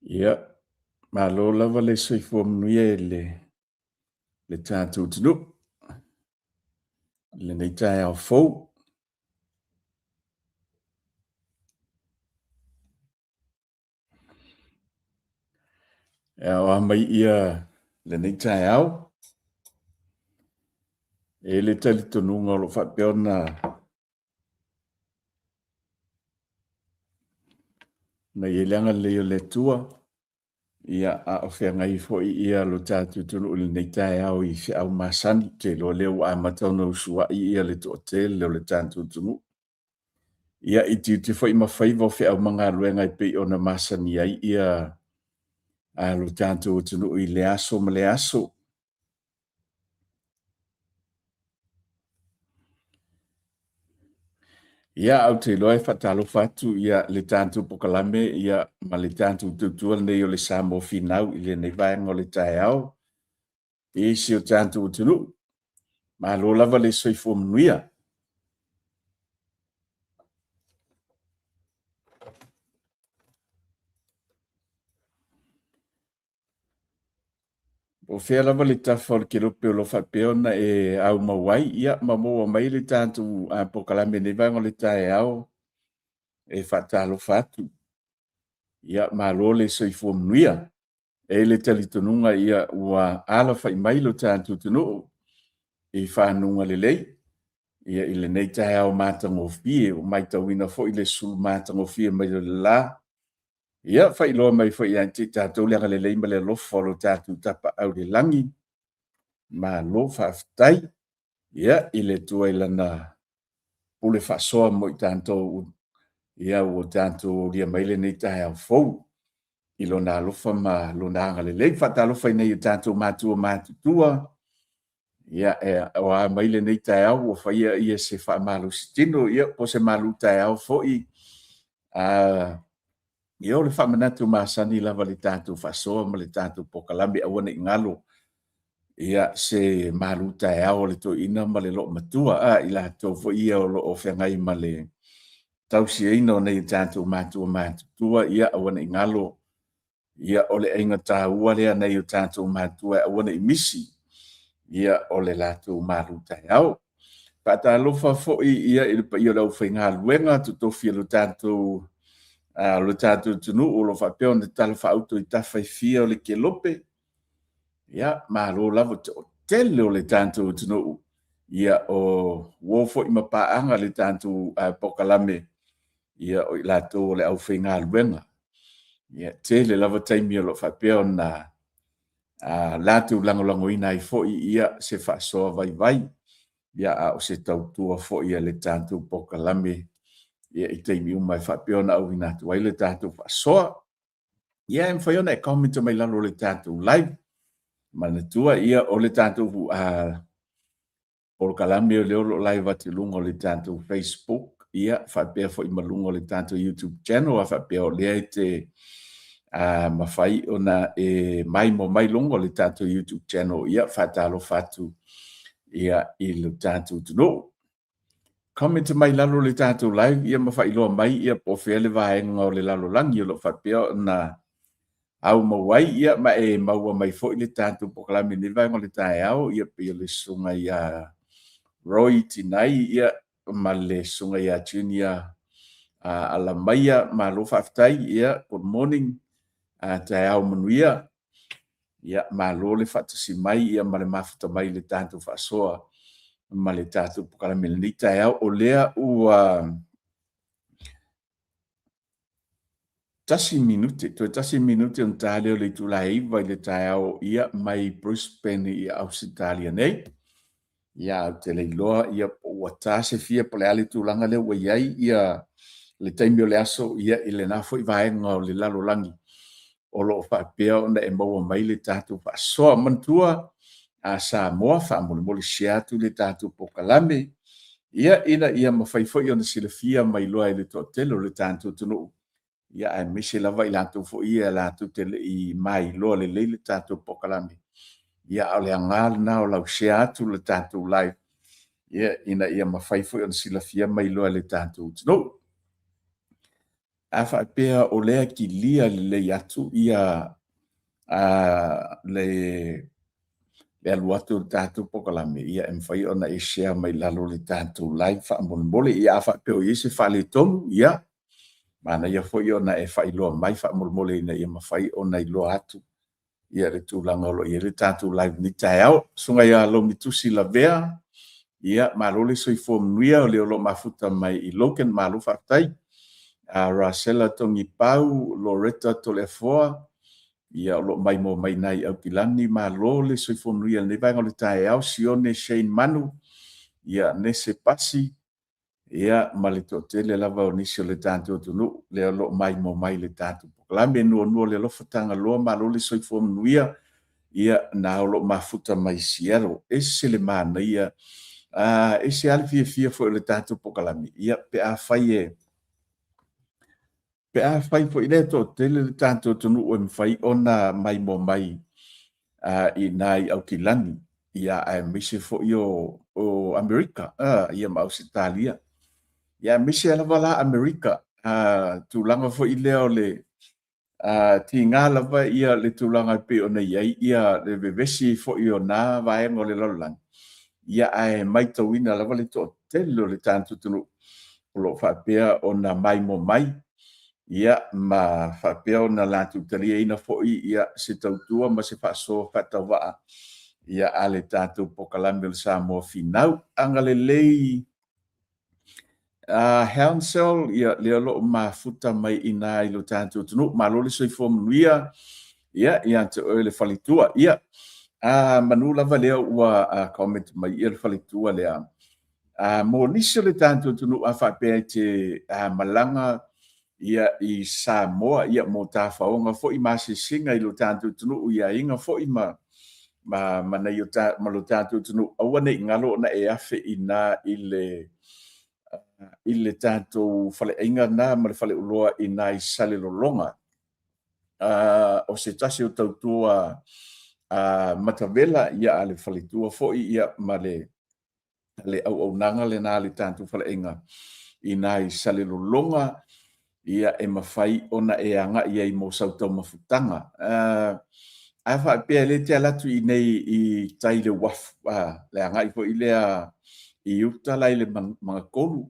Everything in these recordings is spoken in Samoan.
Ia, malo lava le soifua manuia i le tatou atunuu i lenei taeao fou. E aoa mai ia lenei taeao. E i ai le talitonuga o lo o faapea ona i ai le agalelei o le Atua, ia, a o feagai foi ia lo tatou atunuu i lenei taeao i feau masani. Ou te iloa o lea ua amata ona usuai ia le toatele o le tatou atunuu. Ia, i tiute foi ma faiva o feau ma galuega e pei ona masani ai ia lo tatou atunuu i lea aso ma lea aso. Ia, ou te iloa e faatalofa atu ia le tatou pokalame ia ma le tatou tautua lenei o le Samoa Finau i lenei vaega o le taeao i si o tatou atunuu. Malo lava le soifua manuia. O fea lava le tafa o le kelope o lo o faapea ona e aumau ai, ia ma maua mai le tatou polokalame i lenei vaega o le taeao e faatalofa atu. Ia, malo le soifua manuia. E i ai le talitonuga ia ua alafai mai lo tatou atunuu i fanuga lelei ia i lenei taeao matagofie, ua matauina foi le sulu matagofie mai o le la. Ia faailoa mai foi ia te i tatou le agalelei ma le alofa o lo tatou Tapaau i le lagi. Malo faafetai ia i le Atua i lana pule faasoa mo i tatou ia ua tatou aulia mai lenei taeao fou i lona alofa ma lona agalelei. Faatalofa i nai o tatou matua matutua ia e o a mai lenei taeao ua faia ia se faamalositino ia po o se malu taeao foi ia o le faamanatu masani lava i le tatou faasoa ma le tatou pokalame aua ne i galo ia se malu taeao o le toeaina ma le loomatua a i latou foi ia o lo o feagai ma le tausiaina o nei tatou matua matutua ia aua ne i galo Ia, o le aiga taua lea nai o tatou matua e aua ne i misi, ia, o le latou malu taeao. Faatalofa foi ia i le paia o le aufaigaluega totofi o le tatou lo tatou atunuu o lo o faapea ona talafaauto i tafa e fia o le kelope. Ia, malo lava toatele o le tatou atunuu. Ia, o uo foi ma paaga le tatou pokalame ia o i latou o le aufaigaluega. Ia, tele lava taimi o lo o faapea ona latou lagolagoina ai foi ia se faasoa vaivai, ia a o se tautua foi a le tatou pokalame ia i taimi uma e faapea ona auina atu ai le tatou faasoa. Ia e mafai ona e comment mai lalo o le tatou live. Manatua ia o le tatou polokalame o lea o lo o live atu i luga o le tatou Facebook, ia faapea foi ma luga o le tatou YouTube channel, a faapea o lea e te mafai ona e maimoa mai luga o le tatou YouTube channel, ia faatalofa atu ia i le tatou atunuu. Comment mai lalo o le tatou live ia ma faailoa mai ia po o fea le vaega o le lalolagi o lo o faapea ona aumau ai, ia ma e maua mai foi le tatou polokalame i lenei vaega o le taeao, ia pei o le susuga ia Roy Tinai, ia ma le susuga ia Junior Alamaia, malo faafetai, ia good morning, taeao manuia, ia malo le faatasi mai ia ma le mafuta mai i le tatou faasoa ma le tatou polokalame i lenei taeao. O lea ua tasi minute, toe tasi minute ona ta lea o le itula e 9 i le taeao ia mai Brisbane i Ausetalia nei. Ia, ou te le iloa ia po ua ta se fia po o le a le tulaga lea ua i ai ia le taimi o le aso ia i lena foi vaega o le lalolagi o lo o faapea ona e maua mai le tatou faasoa. Manatua a Samoa, faamolemole share atu le tatou polokalame ia ina ia mafai foi ona silafia ma iloa e le toatele o le tatou atunuu ia aemaise lava i latou foi ia latou te le i mailoa lelei le tatou polokalame. Ia a o le aoga lena o lau share atu le tatou live ia ina ia mafai foi ona silafia ma iloa e le tatou atunuu. A faapea o lea kilia lelei atu ia le alu atu o le tatou polokalame, ia e mafai ona e share mai lalo o le tatou live faamolemole. Ia a faapea o i ai se faaletonu, ia manaia foi ona e faailoa mai faamolemole ina ia mafai ona iloa atu ia le tulaga o lo o i ai le tatou live i lenei taeao. Susuga ia Lomitusi Lavea, ia malo le soifua manuia, o le o lo o mafuta mai i Logan, malo faafetai. Rasela Togipau, Loretta Toleafoa, ia o lo o maimoa mai i Aukilani, malo le soifua manuia i lenei vaega o le taeao. Sione Shane Manu, ia Nese Pasi, ia ma le toatele lava o nisi o le tatou atunuu lea o lo o maimoa mai i le tatou polokalame. Nuanua le alofa Tagaloa, malo le soifua manuia, ia na o lo o mafuta mai Seattle. Ese le manaia, ese lava le fiafia foi o le tatou polokalame, ia pe a fai e pe a fai foi lea toatele le tatou atunuu e mafai ona maimoa mai i nai Aukilani, ia aemaise foi o Amerika, ia ma Ausetalia. Ia aemaise lava la Amerika, tulaga foi lea o le tiga lava ia le tulaga e pei ona i ai ia le vevesi foi o na vaega o le lalolagi, ia ae matauina lava le toatele o le tatou atunuu o lo o faapea ona maimoa mai, ia ma faapea ona latou taliaina foi ia se tautua ma se faasoa faatauvaa ia a le tatou polokalame o le Samoa Finau. Agalelei Hounsell, ia lea o lo o mafuta mai i ina i lo tatou atunuu. Malo le soifua manuia, ia ia te oe le faletua. Ia, manu lava lea ua comment mai ia le faletua lea. Mo nisi o le tatou atunuu a faapea e te malaga ia i Samoa, ia mo tafaoga foi ma asiasiga i lo tatou atunuu i aiga foi ma ma nai o ta, ma lo tatou atunuu, aua ne i galo ona e afe i ina i le tatou faleaiga na ma le faleoloa i ina i Salelologa. O se tasi o tautua matavela ia a le faletua foi ia ma le auaunaga lena a le tatou faleaiga i ina i Salelologa, ia e mafai ona e agai ai mo sau taumafataga. A faapea e le te alu atu i nei i tai i le uafu, le agai foi lea i uta la i le Magatolu,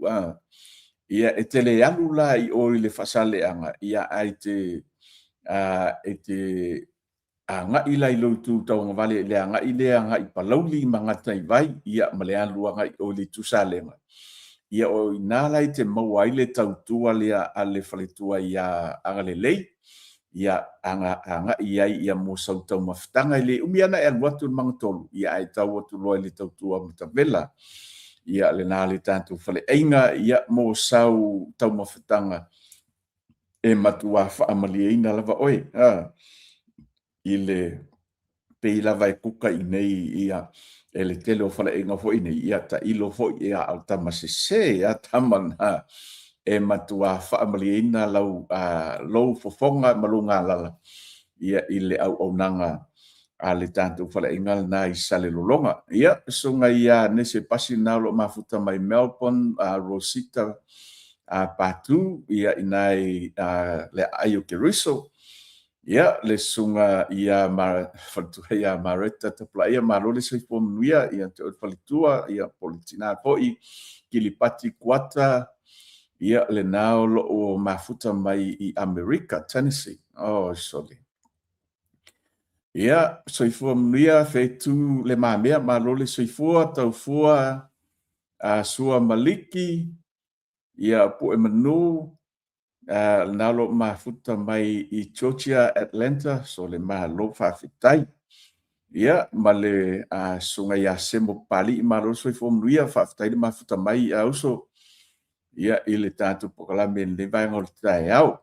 ia e te le alu la i o i le Faasaleleaga, ia ae e te agai la i lou itu tauagavale i le agai lea agai i Palauli ma Gataivai, ia ma le alu agai i o i le itu Salega. Ia o i ina la e te maua ai le tautua lea a le faletua ia Agalelei, ia agai ai ia mo sau taumafataga. E le umi lava ona e alu atu i le Magatolu, ia ae tau atu loa i le tautua matavela. Ia lena le tatou faleaiga, ia mo sau taumafataga e matua faamalieina lava oe i le pei lava e kuka i nei ia e le tele o faleaiga foi nei, ia tailo foi ia au tama sese ia tama na e matua faamalieina lau lou fofoga ma lou galala ia i le auaunaga a le tatou faleaiga lena i Salelologa. Ia, susuga ia Nese Pasi na o lo o mafuta mai Melbourne, Rosita Patu, ia ina i le aai o Keriso. Ia, le susuga ia faletua ia Mareta Tapulaia, malo le soifua manuia, ia te oe le faletua, ia po o le tina foi, Kilipati Kuata, ia lena o lo o mafuta mai i Amerika, Tennessee. Oh, sole. Ia, soifua manuia, Fetu le Mamea, malo le soifua, taufua, Sua Maliki, ia Pue Manu, lena o lo o mafuta mai i Georgia, Atlanta, so le malo faafetai. Ia, ma le susuga ia Semo Papali'i, malo le soifua manuia, faafetai le mafuta mai a uso, ia, i le tatou polokalame i lenei vaega o le taeao.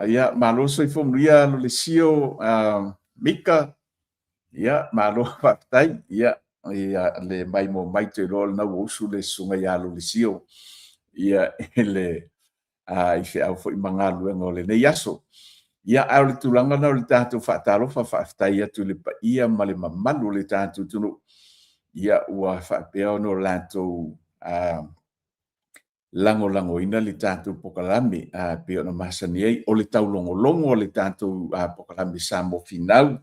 Ia, malo le soifua manuia Lolesio Mika, ia, malo faafetai, ia, ia le maimoa mai te iloa o lena ua usu le susuga ia Lolesio, ia, i le i feau foi ma galuega o lenei aso. Ia, ae o le tulaga lena o le tatou faatalofa, faafetai atu i le paia ma le mamalu o le tatou atunuu, ia, ua faapea ona latou lagolagoina le tatou pokalame a pei ona masani ai o le taulogologo o le tatou pokalame Samoa Finau.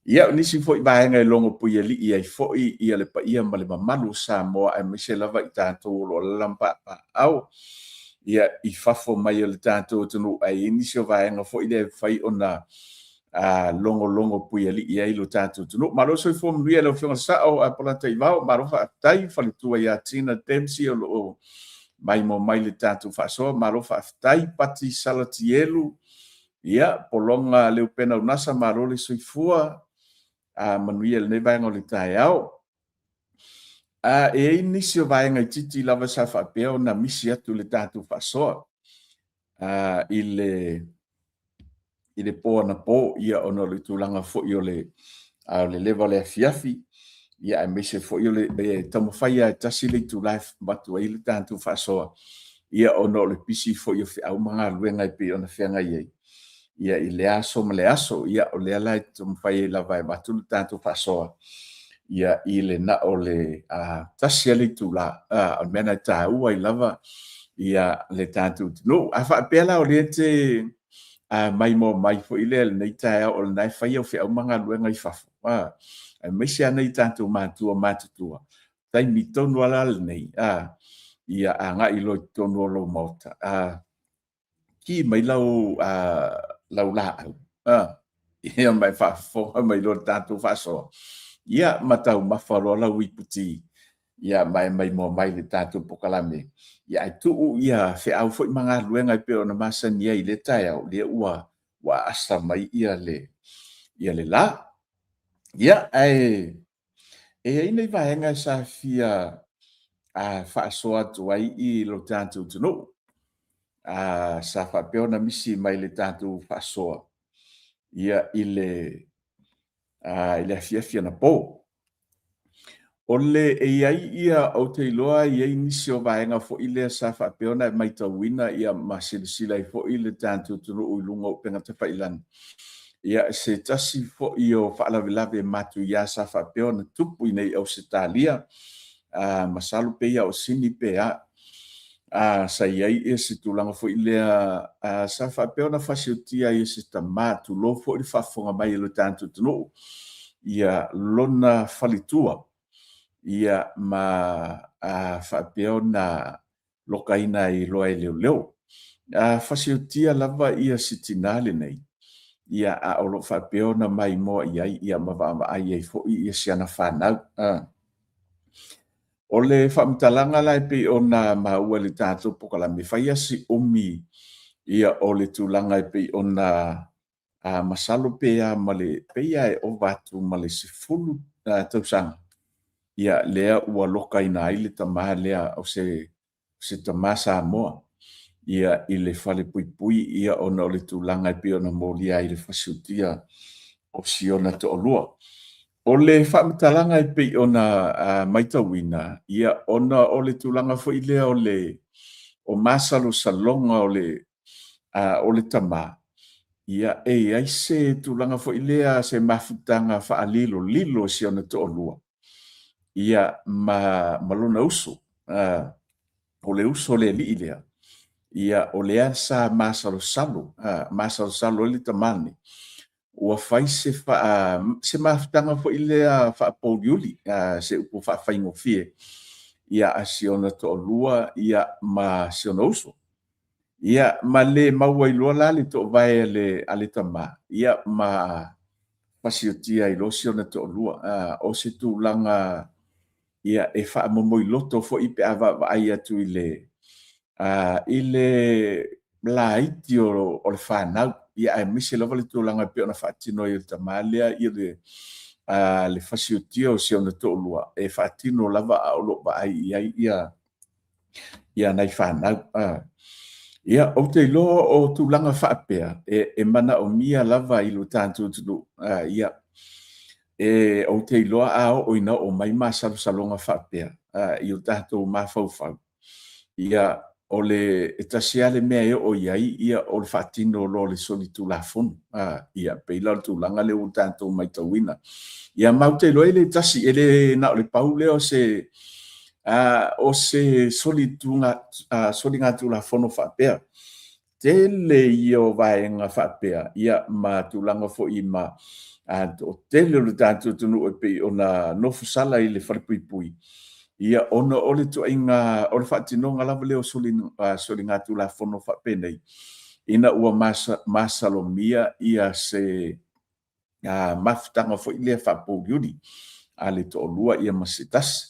Ia, o nisi foi vaega e logo puialii ai foi ia le paia ma le mamalu o Samoa aemaise lava i tatou o lo o alaala ma papaaao ia i fafo mai o le tatou atunuu, ae i ai nisi o vaega foi lea e mafai ona logologo puialii ai lo tatou atunuu. Malo le soifua manuia i lau Afioga i le Sao Polata Ivao, malo faafetai faletua ia Tina Dempsey o lo o maimoa mai le tatou faasoa, malo faafetai. Pati Salatielu, ia, Pologa Leupena Unasa, malo le soifua, manuia i lenei vaega o le taeao. E i ai nisi o vaega itiiti lava sa faapea ona misi atu i le tatou faasoa i le po anapo, ia ona o le tulaga foi o le o le leva o le afiafi, ia aemaise foi o le taumafai lava e tasi le itula e avatu ai le tatou faasoa, ia ona o le pisi foi o feau ma galuega e pei ona feagai ai, ia i lea aso ma le aso. Ia o lea la e taumafai ai lava e avatu le tatou faasoa, ia i le na o le tasi lava le itula, o le mea lena e taua ai lava ia le tatou atunuu. A faapea la o lea e te maimoa mai foi lea i lenei taeao o lena e fai au feau ma galuega i fafo, aemaise lava nai o tatou matua matutua, taimi tonu lava la lenei, ia agai loa i totonu o lou maota, ki mai lau laau, ia ma e faafofoga mai loa i le tatou faasoa, ia ma taumafa loa lau iputi, ia ma e maimoa mai i le tatou pokalame, ia ae tuu ia feau foi ma galuega e pei ona masani ai i lea taeao, lea ua aasa mai ia le la. Ia, ae e i ai nai vaega sa fia faasoa atu ai i lo tatou atunuu, sa faapea ona misi mai le tatou faasoa ia i le afiafi anapo. O le e i ai ia, ou te iloa e i ai nisi o vaega foi lea sa faapea ona e matauina ia ma silasila ai foi le tatou atunuu i luga o upega tafailagi, ia se tasi foi o faalavelave matuia sa faapea ona tupu i nei Ausetalia, masalo pe ia o Sini pe a, sa i ai se tulaga foi lea sa faapea ona fasiotia ai e se tama, tulou foi le faafofoga mai a lo tatou atunuu, ia lona faletua, ia ma faapea ona lokaina ai loa e leoleo. Fasiotia lava ia si tinā lenei, ia a o lo o faapea ona maimoa i ai ia ma vaavaai ai foi ia si ana fanau. O le faamatalaga la e pei ona maua i le tatou pokalame, fai lava si umi ia o le tulaga e pei ona masalo pe a ma le, pei lava e ova atu ma le 10 tausaga, ia lea ua lokaina ai le tama lea o se tama Samoa ia i le falepuipui ia ona o le tulaga e pei ona molia ai i le fasiotia o si ona toalua. O le faamatalaga e pei ona matauina, ia ona o le tulaga foi lea o le o masalosaloga o le tama, ia e i ai se tulaga foi lea se mafutaga faalilolilo i si ona toalua, ia ma lona uso. O le uso le alii lea, ia o lea sa masalosalo, masalosalo ai le tama lenei. Ua fai se se mafutaga foi lea faapouliuli, se upu faafaigofie, ia a si ona toalua ia ma si ona uso. Ia ma le maua ai loa la le toovae a le tama, ia ma fasiotia ai loa si ona toalua. O se tulaga ia e faamomoiloto foi pe a vaavaai atu i le i le laiti o le fanau, ia aemaise lava le tulaga e pei ona faatino ai e le tama lea ia le fasiotia o si ona toalua, e faatino lava a o lo o vaai i ai ia ia nai fanau. Ia, ou te iloa o tulaga faapea e manaomia lava i lo tatou atunuu. Ia, e ou te iloa a oo ina oo mai masalosaloga faapea i o tatou mafaufau, ia o le e tasi lava le mea e oo i ai, ia o le faatino loa o le solitulafono. Ia pei la o le tulaga lea ua tatou matauina. Ia ma ou te iloa e le tasi, e le na o le pau lea o se O se soligatulafono faapea, tele ia o vaega faapea, ia ma tulaga foi ma toatele o le tatou atunuu e pei ona nofosala i le falepuipui, ia ona o le ituaiga o le faatinoga lava lea o soligatulafono faapenei, ina ua masalomia ia se mafutaga foi lea faapouliuli a le toalua ia ma se tasi.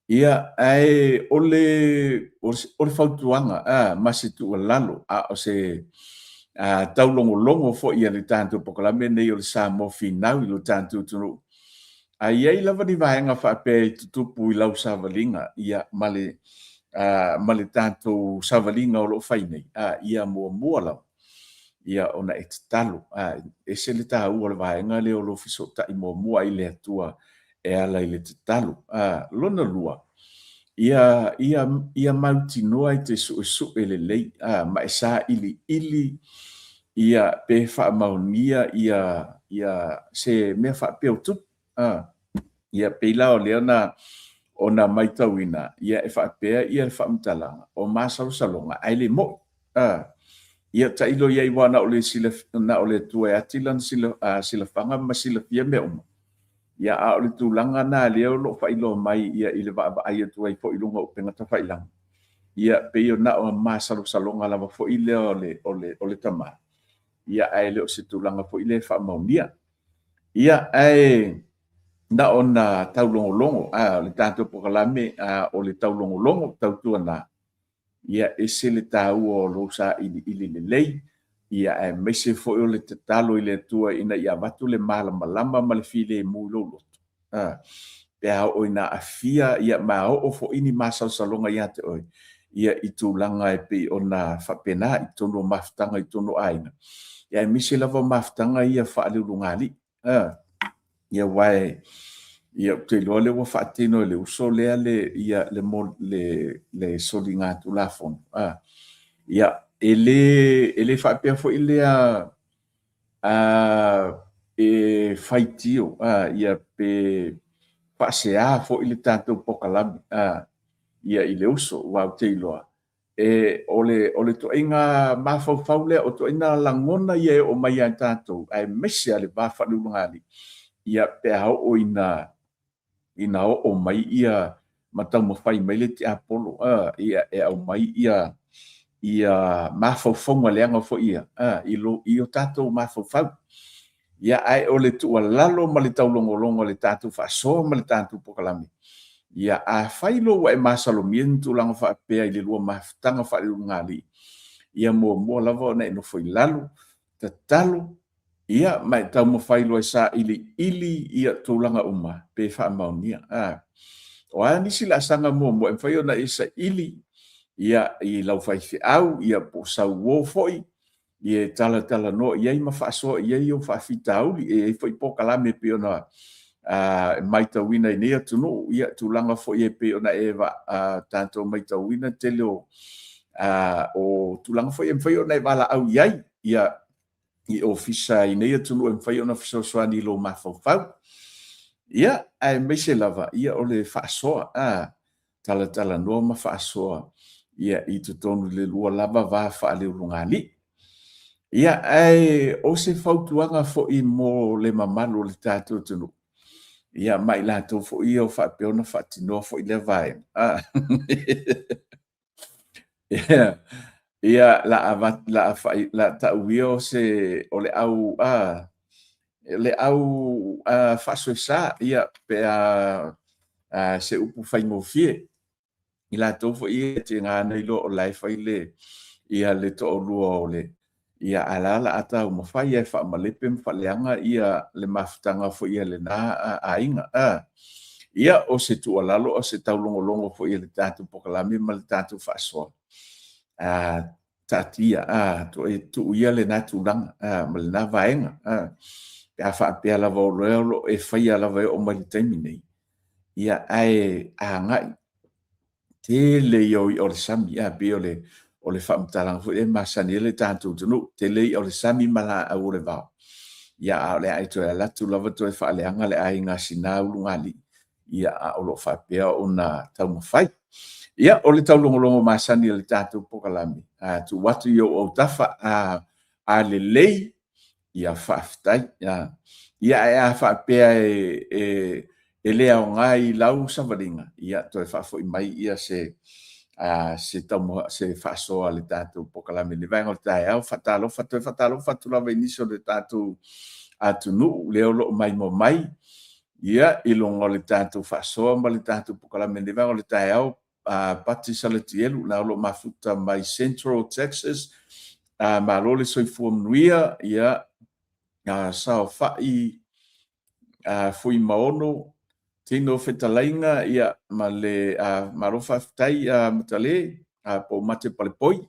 Ia, ae o le fautuaga ma se tuualalo, a o se taulogologo foi a le tatou polokalame lenei o le Samoa Finau i lo tatou atunuu, a i ai lava ni vaega faapea e tutupu i lau savaliga, ia, ma le tatou savaliga o lo o fai nei, ia muamua lava ia ona e tatalo. E ese le taua o le vaega lea o lou fesootai muamua ai i le Atua e ala i le tatalo. Lona lua, ia mautinoa e te suesue lelei ma e sailiili ia pe faamaonia ia se mea faapea o tupu. Ia pei la o lea na ona matauina ia e faapea ia le faamatalaga o masalosaloga ae le mo'i. Ia tailo i ai aua na o le na o le Atua e ati lana silafaga ma silafia mea uma. Ia a o le tulaga na lea o lo o faailoa mai ia i le vaavaai atu ai foi i luga o upega tafailagi. Ia pei na o masalosaloga lava foi lea o le tama. Ia ae le o se tulaga foi lea e faamaonia. Ia ae na ona taulogologo, o le tatou polokalame o le taulogologo tautuana, ia ese le taua o lou sailiili lelei, ia aemaise foi o le tatalo i le Atua ina ia avatu le malamalama ma le filemu i lou loto. Pe a oo ina aafia, ia ma oo foi ni masalosaloga ia te oe, ia i tulaga e pei ona faapena i totonu o mafutaga i totonu o aiga, ia aemaise lava mafutaga ia faaleulugalii. Ia aua ia ou te iloa lea ua faatino e le uso lea le ia le le le soligatulafono. Ia e le faapea foi lea e faitio ia pe faasea foi le tatou polokalame ia i le uso, aua ou te iloa e o le ituaiga mafaufau lea, o ituaiga lagona ia e oo mai ia tatou, aemaise lava le va faaleulugalii, ia pe a oo ina oo mai ia ma taumafai mai le tiapolo ia e aumai ia mafaufauga leaga foi ia i o tatou mafaufau. Ia ae o le tuualalo ma le taulogologo a le tatou faasoa ma le tatou polokalame, ia afai loa ua e masalomia ni tulaga faapea i le lua mafutaga faaleulugalii, ia muamua lava ona e nofo i lalo, tatalo, ia ma e taumafai loa e sailiili ia tulaga uma pe faamaonia. O a nisi laasaga muamua e mafai ona e saili ia i lau faifeau ia po o sau uo foi, ia e talatalanoa i ai ma faasoa i ai ou faafitauli. E i ai foi polokalame e pei ona matauina i nei atunuu, ia tulaga foi e pei ona e tatou matauina tele o tulaga foi e mafai ona e valaau i ai ia i ofisa i nei atunuu e mafai ona fesoasoani i lou mafaufau. Ia, aemaise lava ia o le faasoa, talatalanoa ma faasoa ia i totonu i le lua lava va faaleulugalii. Ia, ae o se fautuaga foi mo le mamalu o le tatou atunuu, ia ma i latou foi ia o faapea ona faatinoa foi lea vaega. Ia, la tau ia o se, o le au, le au faasoesa, ia, pe a se upu faigofie. I latou foi ia e tiga ona iloa o la e fai le, ia le toalua o le, ia ae la o le a taumafai e faamalepe ma faaleaga ia le mafutaga foi a lena aiga. Ia, o se tuualalo, o se taulogologo foi a le tatou polokalame ma le tatou faasoa, taatia, tuu ia lena tulaga ma lena vaega. Pe a faapea lava o lea o lo o e faia lava e oo mai i le taimi nei, ia ae agai tele ia o i'a o le sami, pei o le faamatalaga foi lea e masani ai le tatou atunuu, tele i'a o le sami ma laau o le vao. Ia a o le a e toe alu atu lava toe faaleaga le aiga a Sina ulugalii. Ia, a o lo o faapea ona taumafai. Ia, o le taulogologo masani a le tatou pokalame, a tuu atu i ou autafa, a lelei, ia faafetai. Ia, ae a faapea e le aoga i lau savaliga, ia toe faafoi mai ia se se faasoa a le tatou pokalame i le vaega o le taeao. Faatalofa, toe faatalofa atu lava i nisi o le tatou atunuu lea o lo o maimoa mai ia i luga o le tatou faasoa ma le tatou pokalame i le vaega o le taeao. Pati Salatielu, na o lo o mafuta mai Central Texas, malo le soifua manuia, ia, saofai Fuimaono Tino Fetalaiga, ia, ma le malo faafetai Matale po o Mate Palepoi.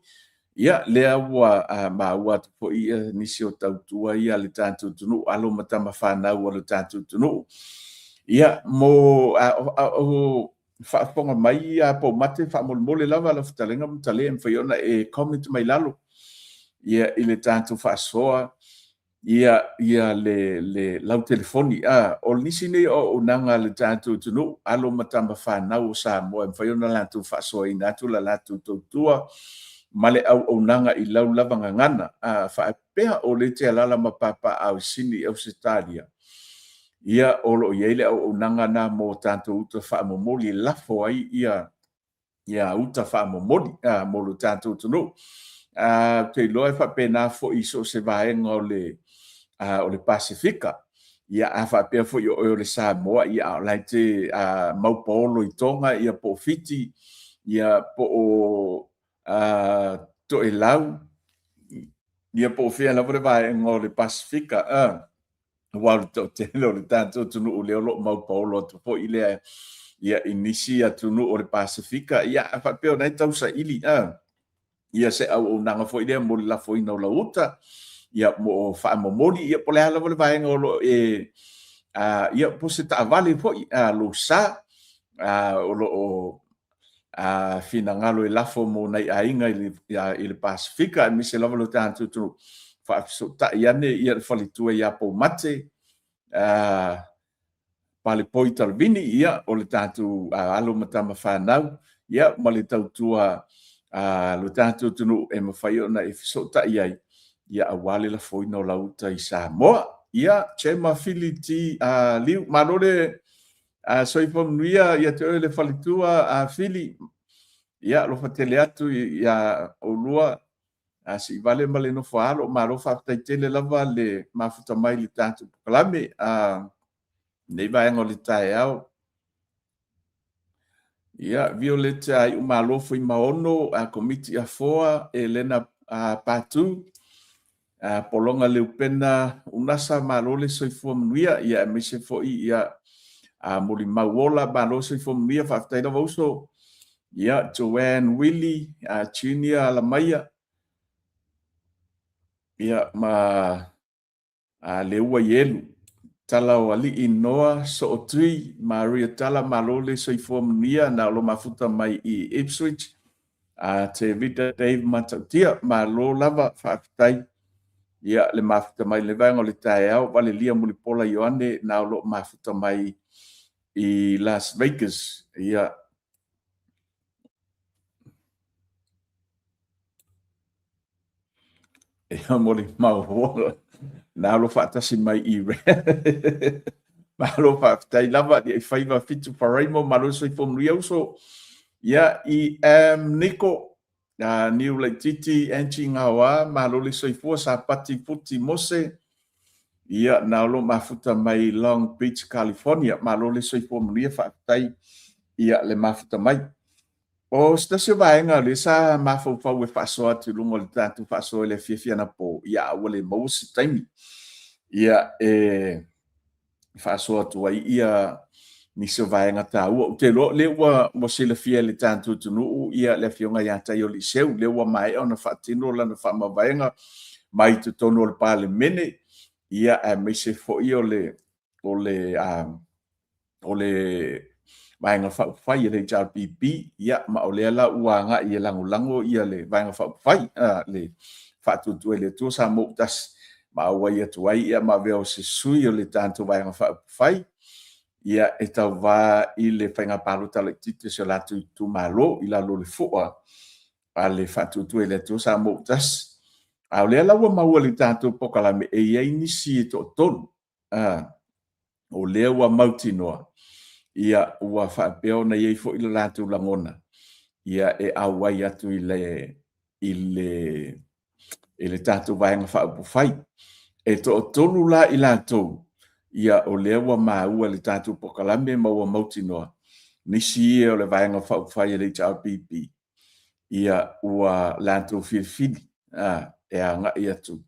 Ia, lea ua maua atu foi ia nisi o tautua ia a le tatou atunuu, alo ma tama fanau a le tatou atunuu. Ia, mo o faafofoga mai ia po o Mate, faamolemole lava lau fetalaiga Matale, e mafai ona e comment mai lalo ia i le tatou faasoa ia ia le le lau telefoni. O nisi nei o auaunaga a le tatou atunuu, alo ma tama fanau o Samoa e mafai ona latou faasoaina atu la latou tautua ma le auaunaga i lau lava gagana. Faapea o lea e te alaala ma papaaao i Sini Ausetalia, ia o lo o i ai le auaunaga na mo tatou uta faamomoli e lafo ai ia ia uta faamomoli mo lo tatou atunuu. Ou te iloa e faapena foi i so o se vaega o le Pasefika. Ia, a faapea foi o oe o le Samoa, ia, a o la e te maupaolo i Toga, ia, po o Fiti, ia, po o Toelau, ia, po o fea lava le vaega o le Pasefika, aua o le toatele o le tatou atunuu lea o lo o maupaolo atu foi lea ia i nisi atunuu o le Pasefika, ia a faapea o la e tausaili ia se auaunaga foi lea mo le lafoina o lau uta, ia mo faamomoli, ia po o le a lava le vaega o lo o e ia po o se taavale foi lou sa o lo o finagalo e lafo mo nai aiga i le Pasefika, aemaise lava lo tatou atunuu, faafesootai ane ia le faletua ia Poumate Palepoi Talavini, ia o le tatou alo ma tama fanau, ia ma le tautua a lo tatou atunuu e mafai ona e fesootai ai, ia aua le lafoina o lau uta i Samoa. Ia, Chema Fili T Liu, malo le soifua manuia ia te oe le faletua a Fili. Ia, alofa tele atu ia oulua Siivale ma le nofo a alo. Malo faafetai tele lava le mafuta mai i le tatou pokalame lenei vaega o le taeao. Ia, Violet Iumalo Fuimaono, Komiti Afoa, Elena Patu, Pologa Leupena Unasa, malo le soifua manuia, ia aemaise foi ia Molimau Ola, malo soifua manuia, faafetai lava uso. Ia, Joanne Willie, Junior Alamaia, ia ma Leua Ielu, Tala o Alii Noa Sootui, Maria Tala, malo le soifua manuia, na o lo mafuta mai i Ipswich, Te Rita Dave Matautia, malo lava, faafetai. Ia, le mafuta mai le vaega o le taeao, Valelia Mulipola Ioane, na o lo mafuta mai i Las Vegas. Ia, Ia mo le mau na alo faatasi mai i Malo faafetai lava ia i faiva fitu Faraimo, malo le soifua manuia uso. Ia i am Niko, Niu Laititi, Angie Ngaoa, malo le soifua, Sapati Futi Mose, ia na olo mafuta mai Long Beach, California, malo le soifua manuia, faafetai ia le mafuta mai. O se tasi o vaega lea sa mafaufau e faasoa atu i luga o le tatou faasoa i le afiafi anapo, ia a ua le maua se taimi, ia e faasoa atu ai ia nisi o vaega taua. Ou te iloa o lea ua silafia e le tatou atunuu ia le Afioga ia Taioliiseu, lea ua maea ona faatino lana faamavaega mai totonu o le Palemene, ia aemaise foi o le o le Vaega Faaupufai a le HRPP, ia, ma o lea la ua agai e lagolago ia le Vaega Faaupufai, le Faatuatua i le Atua Samoa ua Tasi, ma auai atu ai ia ma avea o se sui o le tatou Vaega Faaupufai. ia, e tauva i le faiga palota laitiiti o si o latou itumalo i lalo o le fua a le Faatuatua i le Atua Samoa ua Tasi. A o lea la ua maua i le tatou polokalame e i ai nisi e toatolu, o lea ua mautinoa, ia, ua faapea ona i ai foi le latou lagona, ia, e auai atu i le i le i le tatou Vaega Faaupufai. E toatolu la i latou, ia o lea ua maua i le tatou polokalame ma ua mautinoa, nisi ia o le Vaega Faaupufai a le HRPP, ia ua latou filifili e agai atu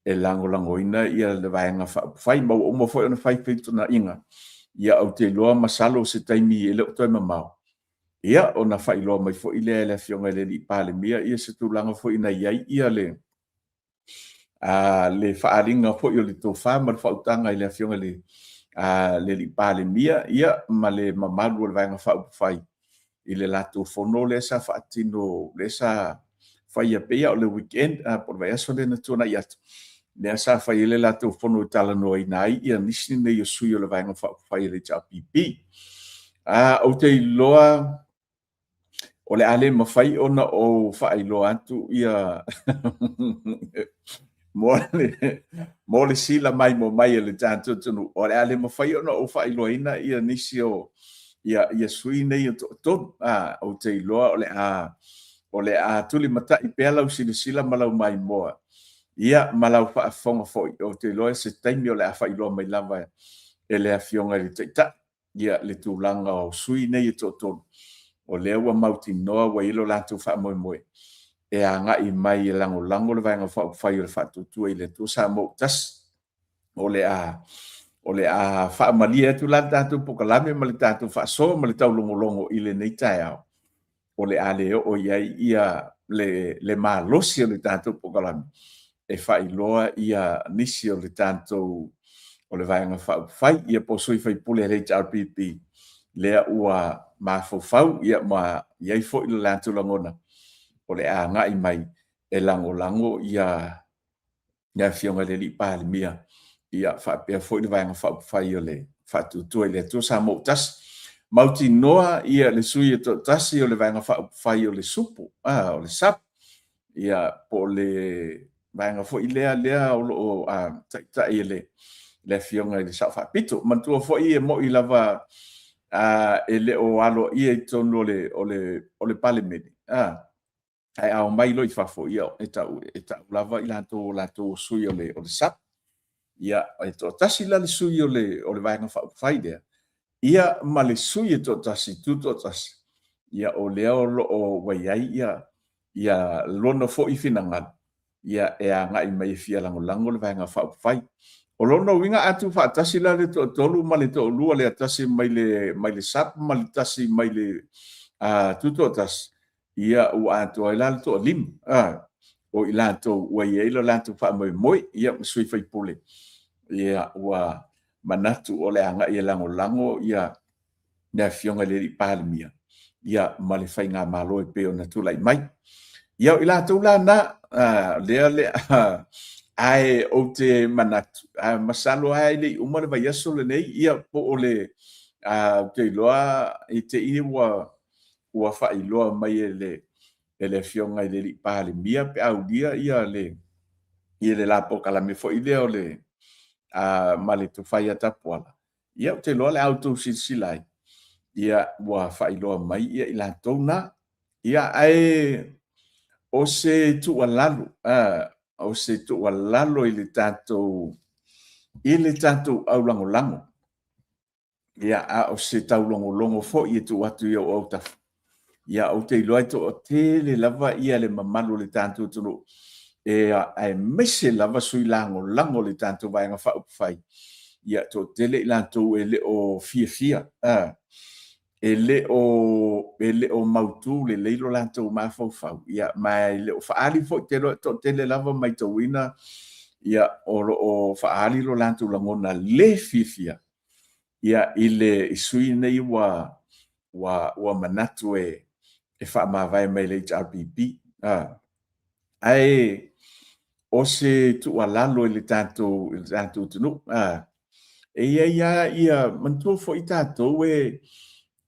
e lagolagoina ia le Vaega Faaupufai, ma ua uma foi ona fai fetuunaiga. Ia ou te iloa masalo o se taimi e le o toe mamao, ia ona faailoa mai foi lea e le Afioga i le Palemia ia se tulaga foi na i ai ia le le faaaliga foi o le tofa ma le faautaga i le Afioga i le Palemia ia ma le mamalu o le Vaega Faaupufai i le latou fono lea sa faatino, lea sa faia pei o le weekend po o le vaiaso lea na tuanai atu, lea sa fai ai le latou fono e talanoaina ai ia nisi nei o sui o le Vaega Faaupufai a le HRPP. Ou te iloa o le a le mafai ona ou faailoa atu ia mo le sila maimoa mai e le tatou atunuu, o le a le mafai ona ou faailoaina ia nisi o ia sui nei e toatolu. Ou te iloa o le a tulimatai pea lau silasila ma lau maimoa, ia ma lau faafofoga foi. Ou te iloa se taimi o le a faailoa mai lava e le Afioga i le Taitai ia le tulaga o sui nei e toatolu, o lea ua mautinoa ua i ai lo latou faamoemoe e agai mai e lagolago le Vaega Faaupufai o le Faatuatua i le Atua Samoa ua Tasi. O le a faamalie atu la le tatou polokalame ma le tatou faasoa ma le taulogologo i lenei taeao, o le a le oo i ai ia le malosi o le tatou polokalame e faailoa ia nisi o le tatou o le Vaega Faaupufai, ia po o sui faipule a le HRPP lea ua mafaufau ia ma i ai foi le latou lagona o le a agai mai e lagolago ia le Afioga i le Palemia, ia faapea foi le Vaega Faaupufai o le Faatuatua i le Atua Samoa ua Tasi. Mautinoa ia le sui e toatasi o le Vaega Faaupufai o le Supu, o le SUPP, ia po o le vaega foi lea o lo o taitai e le Afioga i le Sao Faapito. Manatua foi e moni lava e le o aloaia i totonu o le Palemene, ae a omai loa i fafo, ia e tau lava i latou o latou o sui o le SUPP. Ia, e toatasi la le sui o le Vaega Faaupufai lea, ia ma le sui e toatasi, tutoatasi, ia o lea o lo o ua i ai ia lona foi finagalo, ia e agai mai e fia lagolago le Vaega Faaupufai. O lona uiga a tuufaatasi la le toatolu ma le toalua lea, tasi mai le SUPP ma le tasi mai le tutoatasi, ia ua atoa ai la le toalima o i latou ua i ai lo latou faamoemoe, ia ma sui faipule, ia ua manatu o le agai e lagolago ia le Afioga i le Palemia ia ma le faigamalo e pei ona tulai mai. Ia o i latou la na, lea le ae ou te manatu, masalo lava e le i uma le vaiaso lenei, ia po o le, ou te iloa i te i ua faailoa mai e le Afioga i le Palemia pe a aulia ia le la polokalame foi lea o le ma le tofa ia Tapuala. Ia ou te iloa o le a outou silasila ai, ia ua faailoa mai ia i latou na. Ia ae o se tuualalo, o se tuualalo i le tatou aulagolago. Ia, a o se taulogologo foi e tuu atu i ou autafa, ia ou te iloa e toatele lava ia le mamalu o le tatou atunuu, e aemaise lava sui lagolago o le tatou Vaega Faaupufai, ia toatele i latou e le o fiafia, e le o mautu lelei lo latou mafaufau, ia, ma e le o faaali foi, ou te iloa e toatele lava matauina, ia, o lo o faaali lo latou lagona le fiafia ia i le sui nei ua manatu e faamavae mai le HRPP. Ae o se tuualalo i le tatou atunuu, E i ai lava ia, manatua foi tatou e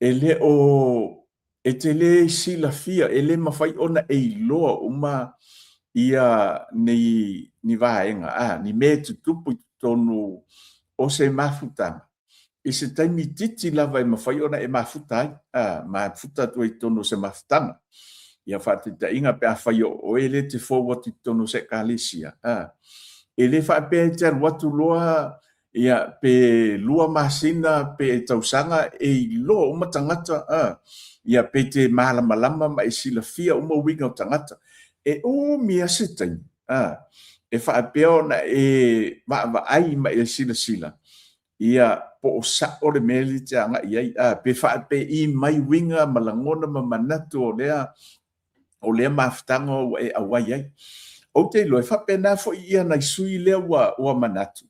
e le o, e te le silafia, e le mafai ona e iloa uma ia ni, ni vaega, a, ni mea e tutupu i totonu o se mafutaga, i se taimi itiiti lava e mafai ona e mafuta ai, a, mafuta atu ai i totonu o se mafutaga. Ia faataitaiga pe afai o oe lea e te fou atu i totonu o se ekalesia, a, e le faapea e te alu atu loa ia pe 2 masina pe tausaga e iloa uma tagata, a, ia pe te malamalama ma e silafia uma uiga o tagata. E umi lava se taimi, a, e faapea ona e vaavaai ma e silasila, ia po o sao le mea lea e te agai i ai, a, pe faapei mai uiga ma lagona ma manatu o lea o lea mafutaga ua e auai ai. Ou te iloa e faapena foi ia nai sui lea ua, ua manatu,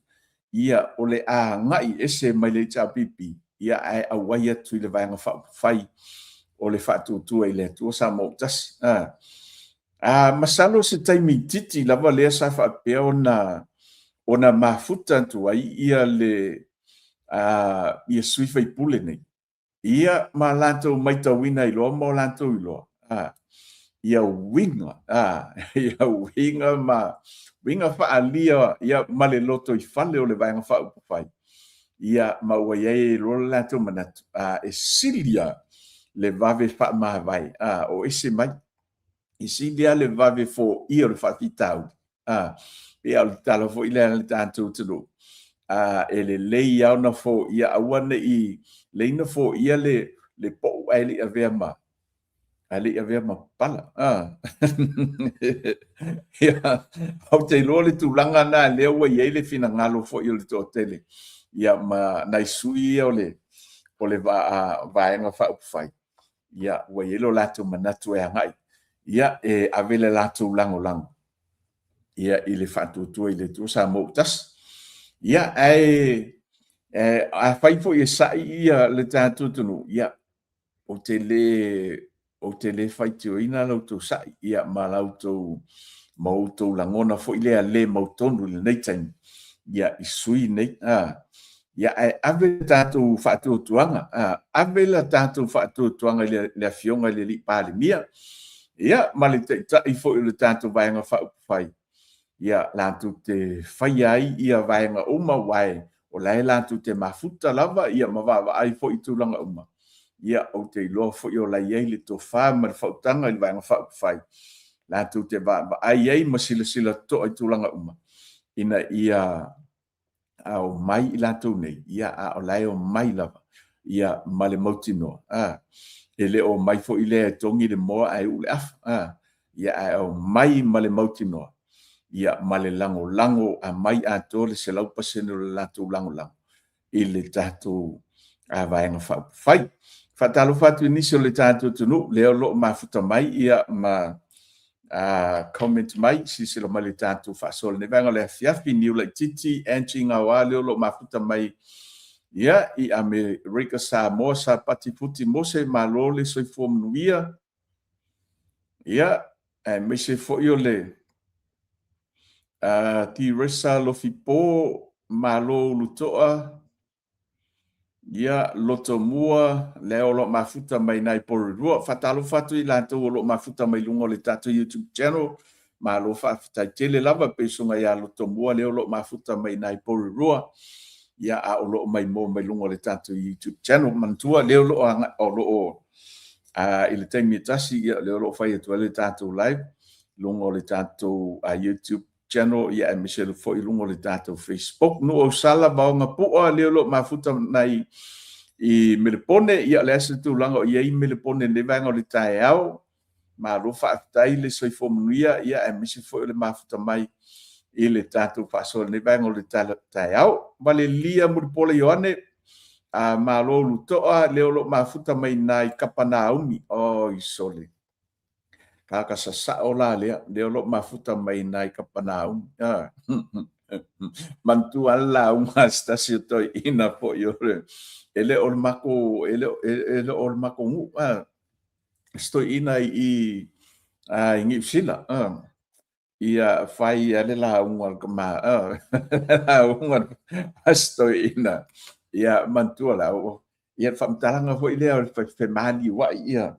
ia o le a agai ese mai le HRPP, ia ae auai atu i le Vaega Faaupufai o le Faatuatua i le Atua Samoa ua Tasi. A, a masalo se taimi itiiti lava lea sa faapea ona ona mafuta atu ai ia le a, ia sui faipule nei. Ia ma latou maitauina ai loa ma o latou iloa, a, ia uiga, a, ia uiga ma uiga faaalia ia ma le lotoifale o le Vaega Faaupufai, ia ma ua i ai loa le latou manatu, a, e sili lava le vave faamavae, a, o ese mai. E sili lava le vave foia o le faafitauli. A, pei o le tala foi lea a le tatou atunuu, a, e lelei lava ona foia, aua ne i lelei ona foia le, le pou ae le i avea ma, ae le i avea ma pala. A. Ia, ou te iloa le tulaga lena lea ua i ai le finagalo foi o le toatele, ia ma nai sui ia o le, o le Vaega Faaupufai, ia ua i ai lo latou manatu e agai, ia e ave le latou lagolago ia i le faatuatua i le Atua Samoa ua tasi. Ia ae afai foi e sa'i ia le tatou atunuu, ia ou te le ou te le faitioina la outou sa'i, ia ma la outou ma outou lagona foi lea le mautonu i lenei taimi, ia i sui nei. A, ia ae ave le tatou faatuatuaga, a, ave le tatou faatuatuaga i le Afioga i le Alii Palemia, ia ma le Taitai foi o le tatou Vaega Faaupufai, ia latou te faia ai ia vaega uma, aua o la e latou te mafuta lava ia ma vaavaai foi i tulaga uma. Ia ou te iloa foi o la e i ai le tofa ma le faautaga i le Vaega Faaupufai, latou te vaavaai ai ma silasila totoa i tulaga uma, ina ia a omai i latou nei, ia a o la e omai lava ia ma le mautinoa, a, e le o omai foi lea e togi le moa ae uu le afa, a, ia ae omai ma le mautinoa, ia ma le lagolago aumai atoa le 100% o le latou lagolago i le tatou Vaega Faaupufai. Faatalofa atu i nisi o le tatou atunuu lea o lo o mafuta mai ia ma comment mai, silasila mai le tatou faasoa lenei vaega o le afiafi, Niu Laititi, Angie Gaoa lea o lo o mafuta mai ia i Amerika Samoa, Sapati Futi Mose, malo le soifua manuia. Ia, aemaise foi o le Teresa Lofipo, malo Ulutoa, Ia, Lotomua, lea o lo o mafuta mai nai Porirua. Faatalofa atu i latou o lo o mafuta mai luga o le tatou YouTube channel. Malo faafetai tele lava pe susuga ia Lotomua lea o lo o mafuta mai nai Porirua. Ia, a o lo o maimoa mai luga o le tatou YouTube channel. Manatua, lea o lo o, o lo o a, i le taimi e tasi, ia, lea o lo o fai atu ai le tatou live luga o le tatou YouTube channel ia aemaise foi i luga o le tatou Facebook. Nuu Ausala, Vaoga Pu'a, lea o lo o mafuta mai i Melepone, ia o le a se tulaga o i ai Melepone i lenei vaega o le taeao. Malo faafetai le soifua manuia, ia aemaise foi o le mafuta mai i le tatou faasoa i lenei vaega o le taeao. Valelia Mulipola Ioane, a malo Lutoa, lea o lo o mafuta mai i Kapanaumi. Oi sole. Tagata sasao la lea, lea o lo o mafuta mai i Kapanaumi. Ah. Manatua lava le lauga a se tasi o toeaina foi o le, e le o le matou, e le, e le o le matou nuu, ah. Se toeaina i, i Niu Sila. Ah. Ia fai a le lauga a le tama, lauga a si toeaina. Ia manatua la, ia le faamatalaga foi lea o le femaliuai ia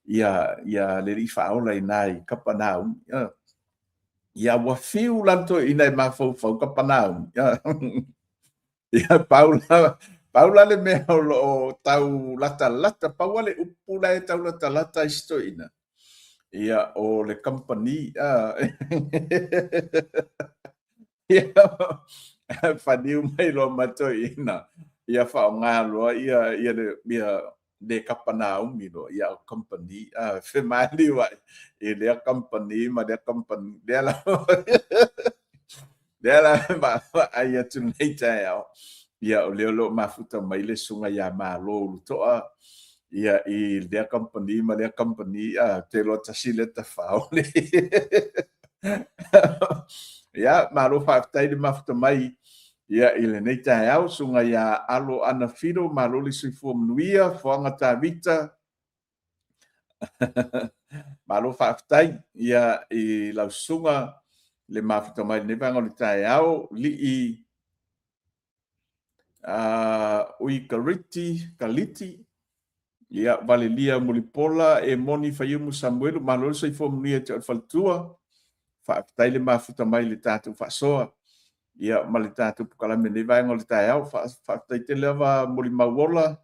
ia ia le Alii Faaola i ina i Kapanaumi. Ia ua fiu la le toeaina e mafaufau Kapanaumi. Ia pau la, pau la le mea o lo o tau latalata, pau lava le upu la e tau latalata ai si toeaina, ia o le kamupani. Ia faliu mai loa ma le toeaina, ia faaaoga loa ia ia le ia le Kapanaumi loa, ia o kamupani, femaliu ai i lea kamupani ma lea kamupani. Lea la lea la vaavaai atu nei taeao, ia o lea o lo o mafuta mai le susuga ia Malo Ulutoa, ia i lea kamupani ma lea kamupani, ou te iloa tasi lea tafaole. Ia, malo faafetai le mafuta mai ia i lenei taeao, susuga ia Alo Ana Filo, malo le soifua manuia, Foaga Tavita, Malo faafetai ia i lau susuga le mafuta mai lenei vaega o le taeao, lii Uikariti, Kaliti, ia Valelia Mulipola, Emoni Faiumu Samuelu, malo le soifua manuia ia te oe le faletua. Faafetai le mafuta mai i le tatou faasoa ia ma le tatou polokalame i lenei vaega o le taeao. Faafetai tele lava Molimau Ola.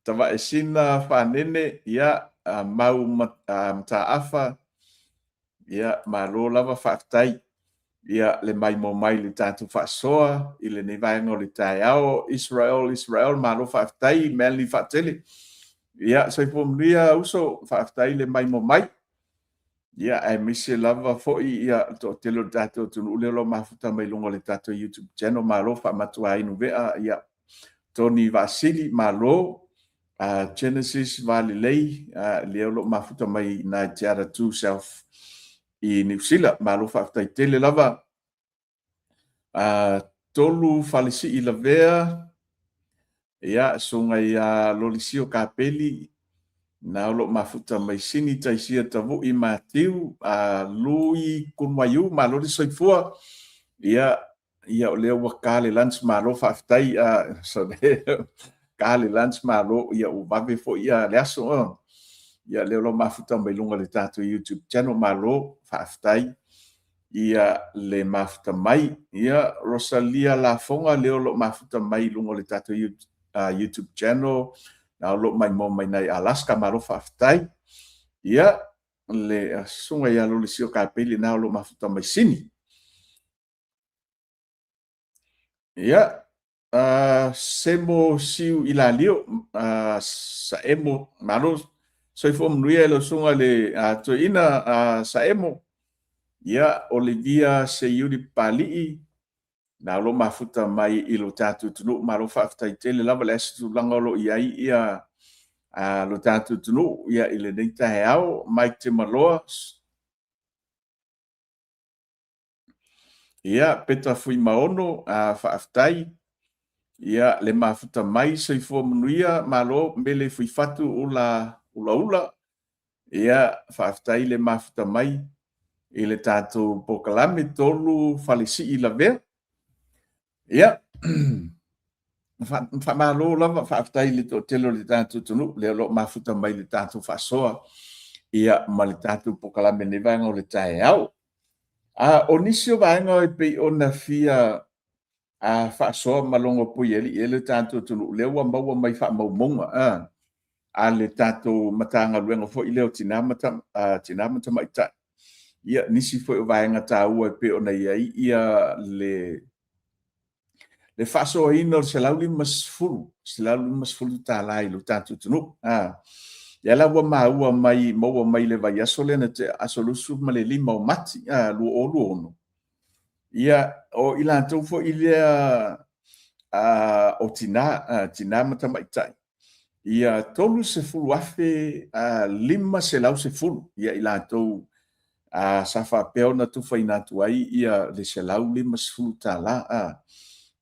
Tavaesina Fanene, ia, Mau Mataafa, ia, malo lava faafetai ia le maimoa mai i le tatou faasoa i lenei vaega o le taeao. Israel, Israel, malo faafetai, Manly Faatele. Ia, soifua manuia uso, faafetai le maimoa mai. Ia, aemaise lava foi ia le toatele o le tatou atunuu lea o lo o mafuta mai luga o le tatou YouTube channel. Malo faamatuainu vea, ia, Tony Vaasili, malo. Genesis Valelei, lea o lo o mafuta mai i nai Te Atatū South i Niu Sila. Malo faafetai tele lava. Tolu Falesii Lavea, ia, susuga ia Lolisio Kapeli, na o lo o mafuta mai Sini Taisia Tavui Matiu, Lui Kunwaiu, malo le soifua. Ia, ia o lea ua ka le lunch, malo faafetai. So, ka le lunch, malo, ia ua vave foi ia le aso. Ia lea o lo o mafuta mai luga o le tatou YouTube channel, malo faafetai ia le mafuta mai. Ia Rosalia Lafoga, lea o lo o mafuta mai i luga o le tatou YouTube channel, na o lo o maimoa mai nai Alaska, malo faafetai. Ia le susuga ia Lolisio Kapeli, na o lo o mafuta mai Sini. Ia, Semo Siu Ilalio, Saemo, malo soifua manuia i lau susuga i le toeaina Saemo. Ia, Olivia Seiuli Papalii, na o lo o mafuta mai i lo tatou atunuu, malo faafetai tele lava le aso tulaga o lo o i ai ia lo tatou atunuu ia i lenei taeao. Mike Timaloa, Ia, Peta Fuimaono, faafetai. Ia, le mafuta mai, soifua manuia, malo, Mele Fuifatu Ula Ulaula. Ia, faafetai le mafuta mai i le tatou polokalame Tolu Falesii Lavea. Ia, faamalo lava, faafetai i le toatele o le tatou atunuu lea o lo o mafuta mai i le tatou faasoa ia ma le tatou polokalame i lenei vaega o le taeao. O nisi o vaega e pei ona fia faasoa ma logo puialii ai le tatou atunuu, lea ua maua mai faamaumauga a le tatou Matagaluega foi lea o Tina ma Tamaitai. Ia, nisi foi o vaega taua e pei ona i ai ia le faasoaina o le $150, $150 i lo tatou atunuu. Ia la ua maua mai, maua mai i le vaiaso lea na tea, aso 25 o Mati 2026. Ia, o i latou foi lea o tina, tina ma tamaitai, ia 30,510 ia i latou sa faapea ona tufaina atu ai ia le $150.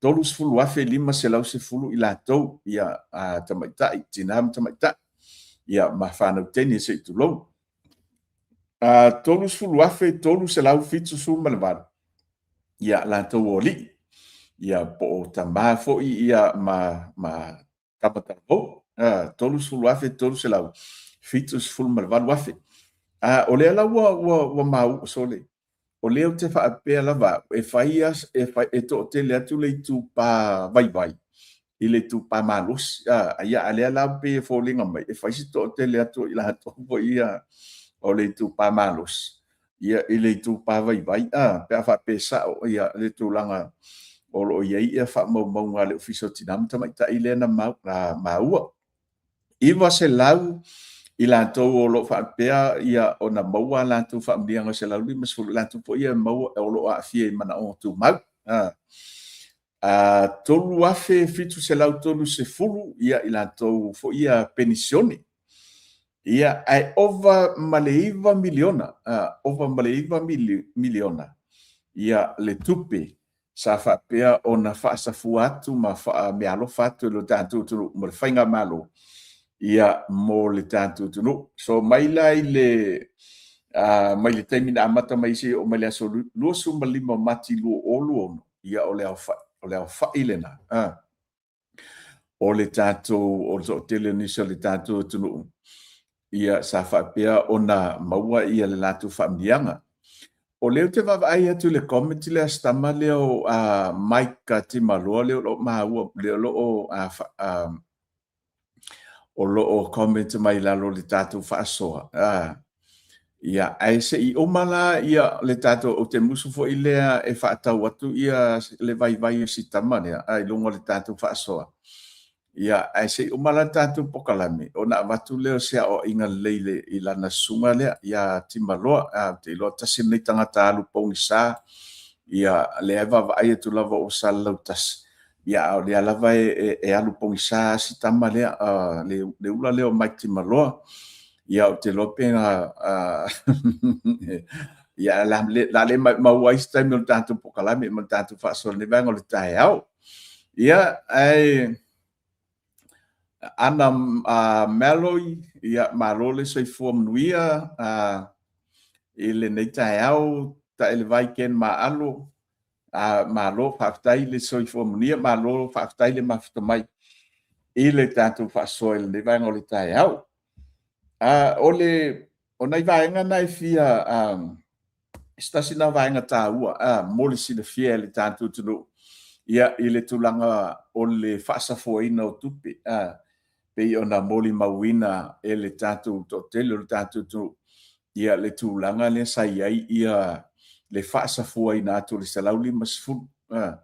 30,510 i latou ia tamaitai, tina ma tamaitai. ia, ma fanau teine se i tulou. 30,378 ia latou o alii, ia, po o tamā foi, ia, ma tama talavou, 30,378 afe. O lea la ua maua, sole, o lea ou te faapea lava au, e fai e fai e toatele atu le itupa vaivai i le itupa malosi. Ia, a lea la pei e foliga mai e fai si toatele atu o i latou foi ia o le itupa malosi, ia, i le itupa vaivai, pe a faapea e sao ia le tulaga o lo o i ai ia faamaumauga a le Ofisa o Tina ma Tamaitai lea na maua. 900 i latou o lo o faapea ia ona maua a latou faamanuiaga 150, i latou foi ia e maua o lo o aafia i manaoga tumau. 3,730 ia i latou foi ia penisione. Ia, ae ova ma le 9 miliona, ova ma le 9 miliona ia le tupe sa faapea ona faasafua atu ma faameaalofa atu e lo tatou atunuu ma le faigamalo, ia, mo le tatou atunuu. So mai la i le mai le taimi na amata mai seia oo mai le aso 25 o Mati 2026, ia, o le aofai, o le aofai lena o le tatou, o le toatele o nisi o le tatou atunuu, ia, sa faapea ona maua ia le latou faamanuiaga. O lea ou te vaavaai atu i le comment lea a si tama lea o Mike Timaloa lea o lo o maua, lea o lo o comment mai lalo o le tatou faasoa. Ia, ae se i uma la ia le tatou, ou te musu foi lea e faatau atu ia le vaivai o si tama lea i luga o le tatou faasoa. Ia, ae se i uma la le tatou pokalame, ona avatu lea o se aoaiga lelei i lana susuga lea, ia Timaloa. Ou te iloa tasi lenei tagata alu pogisa, ia, lea e vaavaai atu lava o salalau tasi, ia, a o lea lava e alu pogisa si tama lea, le ula lea o Mike Timaloa. Ia, ou te iloa pe na ia, la le maua ai se taimi o le tatou pokalame ma le tatou faasoa i lenei vaega o le taeao. Ia, ae Ana Malloy, ia, malo le soifua manuia i lenei taeao. Taelevai Ken Maalo, malo faafetai le soifua manuia, malo faafetai le mafuta mai i le tatou faasoa i lenei vaega o le taeao. O le o nai vaega na e fia se tasi na vaega taua mo le silafia e le tatou atunuu, ia, i le tulaga o le faasafuaina o tupe, pei ona molimauina e le tatou toatele o le tatou atunuu, ia, le tulaga lea sa i ai ia le faasafuaina atu o le 150.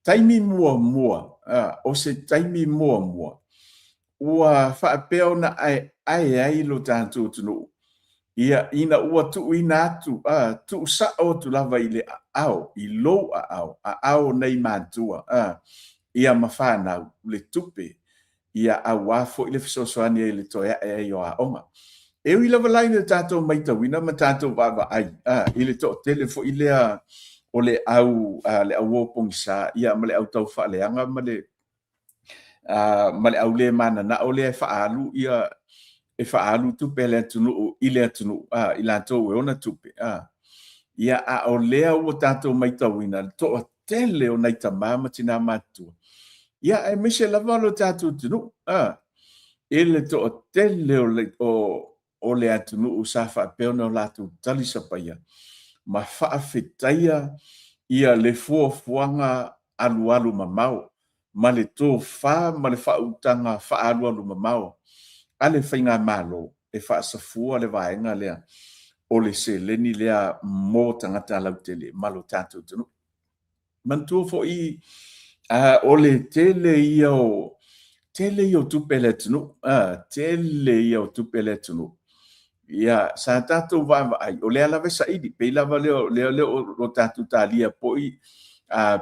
Taimi muamua, o se taimi muamua ua faapea ona aeae ai lo tatou atunuu, ia, ina ua tuuina atu, tuusao atu lava i le aao, i lou aao, aao o nei matua, ia, ma fanau le tupe, ia, aua foi le fesoasoani ai i le toe ae ai o aoga. E ui lava la ina tatou matauina ma tatou vaavaai i le toatele foi lea o le au le au o pogisa, ia, ma le au taufaaleaga ma le ma le au le mananao lea e faaalu ia e faaalu tupe a le atunuu i le atunuu, i latou e ona tupe, ia, a o lea ua tatou matauina le toatele o nai tama ma tina matutua, ia, aemaise lava lo tatou atunuu, i le toatele o le atunuu sa faapea ona latou talisapaia ma faafetaia ia le fuafuaga alualu mamao ma le tofa ma le faautaga faaalualu mamao a le faigamalo e faasafua le vaega lea o le seleni lea mo tagata lautele ma lo tatou atunuu. Manatua foi o le tele ia o tele ia o tupe a le atunuu, tele ia o tupe a le atunuu. Ia, sa tatou vaavaai, o lea lava e saili, pei lava lea lea lea o tatou talia poi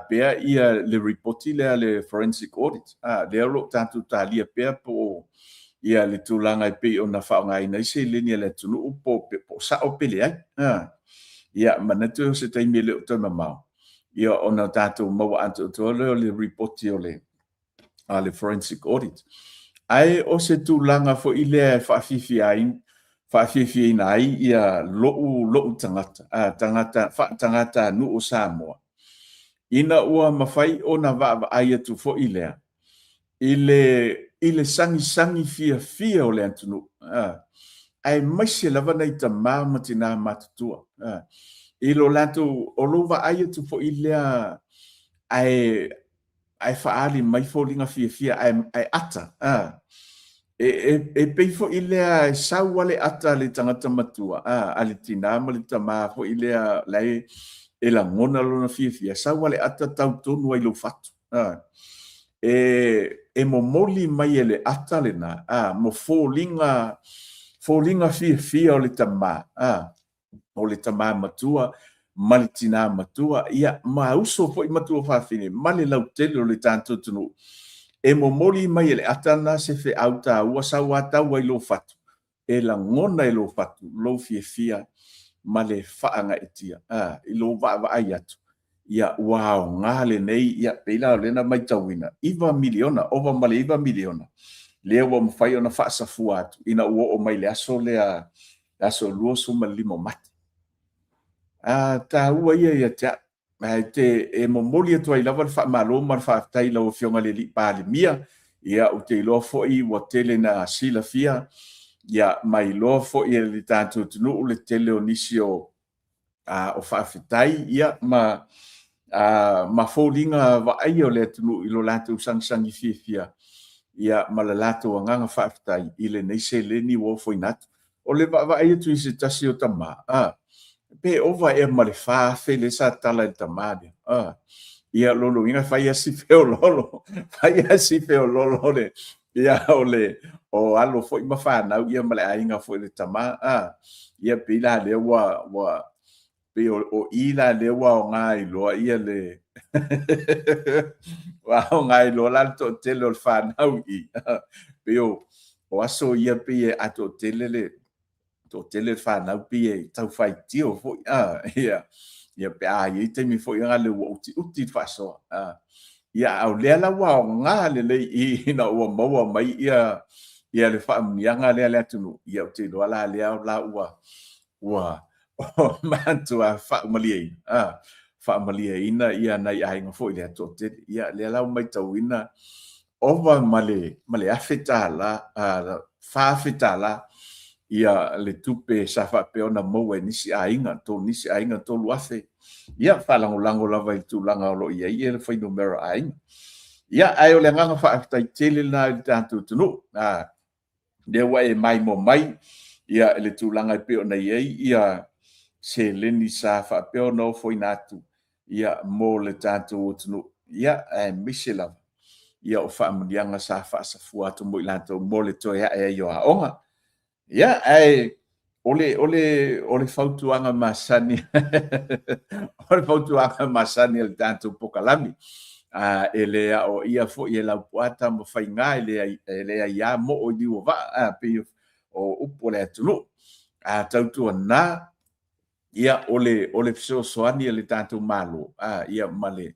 pea ia le ripoti lea le forensic audit, lea o lo o tatou talia pea po o ia le tulaga e pei ona faaaogaina ai seleni a le atunuu po o sao pe leai. Ia, manatu o se taimi e le o toe mamao, ia, ona tatou maua atoatoa lea o le ripoti o le a le forensic audit. Ae o se tulaga foi lea e faafiafia ai, faafiafiaina ai ia lo'u lo'u tagata, a tagata faatagatanuu o Samoa, ina ua mafai ona vaavaai atu foi lea i le i le sagisagi fiafia o le atunuu, aemaise lava nai tama ma tina matutua, i lo latou, o lou vaai atu foi lea ae ae faaali mai foliga fiafia ae ae ata, e, e, e pei foi lea e sau a le ata a le tagata matua, a le tina ma le tama foi lea la e e lagona lona fiafia, sau a le ata tau tonu ai lou fatu. E, e momoli mai e le ata lena, a, mo foliga, foliga fiafia o le tama, a, o le tama matua ma le tinā matua, ia, ma uso foi ma tuafafine, ma le lautele o le tatou atunuu. E momoli mai e le ata lena se feau taua sau a tau ai lou fatu, e lagona e lou fatu lou fiafia ma le faagaeetia, a, i lou vaavaai atu, ia ua aoga lenei, ia pei la o lea na matauina, $9 miliona, ova ma le $9 miliona, lea ua mafai ona faasafua atu ina ua oo mai le aso lea, le aso 25 o Mati. A taua ia ia te au. Ae te, e momoli atu ai lava le faamalo ma le faafetai i lau Afioga i le Alii Palemia, ia ou te iloa foi ua tele na silafia, ia ma iloa foi e le tatou atunuu le tele o nisi o o faafetai ia ma ma foliga vaaia o le atunuu i lo latou sagisagi fiafia ia ma le latou agaga faafetai i lenei seleni ua ofoina atu. O le vaavaai atu i se tasi o tama, a, pe ova ea ma le 4,000 lea sa tala i le tama lea, a, ia lona uiga e fai lava si feoloolo, fai lava si feoloolo o le, ia o le, o alo foi ma fanau ia ma le aiga foi o le tama, a, ia pei la lea ua, ua, pei o, o i la lea ua aoga ai loa ia le ua aoga ai loa la le toatele o le fanau i i. Pei o, o aso ia pei a toatele le toatele le fanau pei e tau faitio foi, a, ia, ia pe a i ai taimi foi a le ua utiuti le faasoa, a, ia, a o lea la ua aoga lelei i ina ua maua mai ia ia le faamuniaga lea a le atunuu, ia ou te iloa la lea la ua ua matua faamalieina, a, faamalieina ia nai aiga foi lea toatele. Ia, lea la ua matauina ova ma le, ma le $1,000, a, $4,000 ia le tupe sa faapea ona maua e nisi aiga, to nisi aiga 3,000. Ia, faalagolago lava i le tulaga o lo o i ai le fuainumera aiga. Ia, ae o le agaga faafetai tele lena i le tatou atunuu. A, lea ua e maimoa mai ia i le tulaga e pei ona i ai ia seleni sa faapea ona ofoina atu ia mo le tatou atunuu, ia aemaise lava ia o faamanuiaga sa faasafua atu mo i latou mo le toe ae ai o aoga. Ia, ae o le, o le, o le fautuaga masani o le fautuaga masani a le tatou pokalami, a, e le aoaia foi e Laupua Tamafaiga, e le, e le aiā moo i liu o vaa, a, pei o upu o le atunuu. A tautuana, ia, o le, o le fesoasoani a le tatou Malo, a, ia, ma le,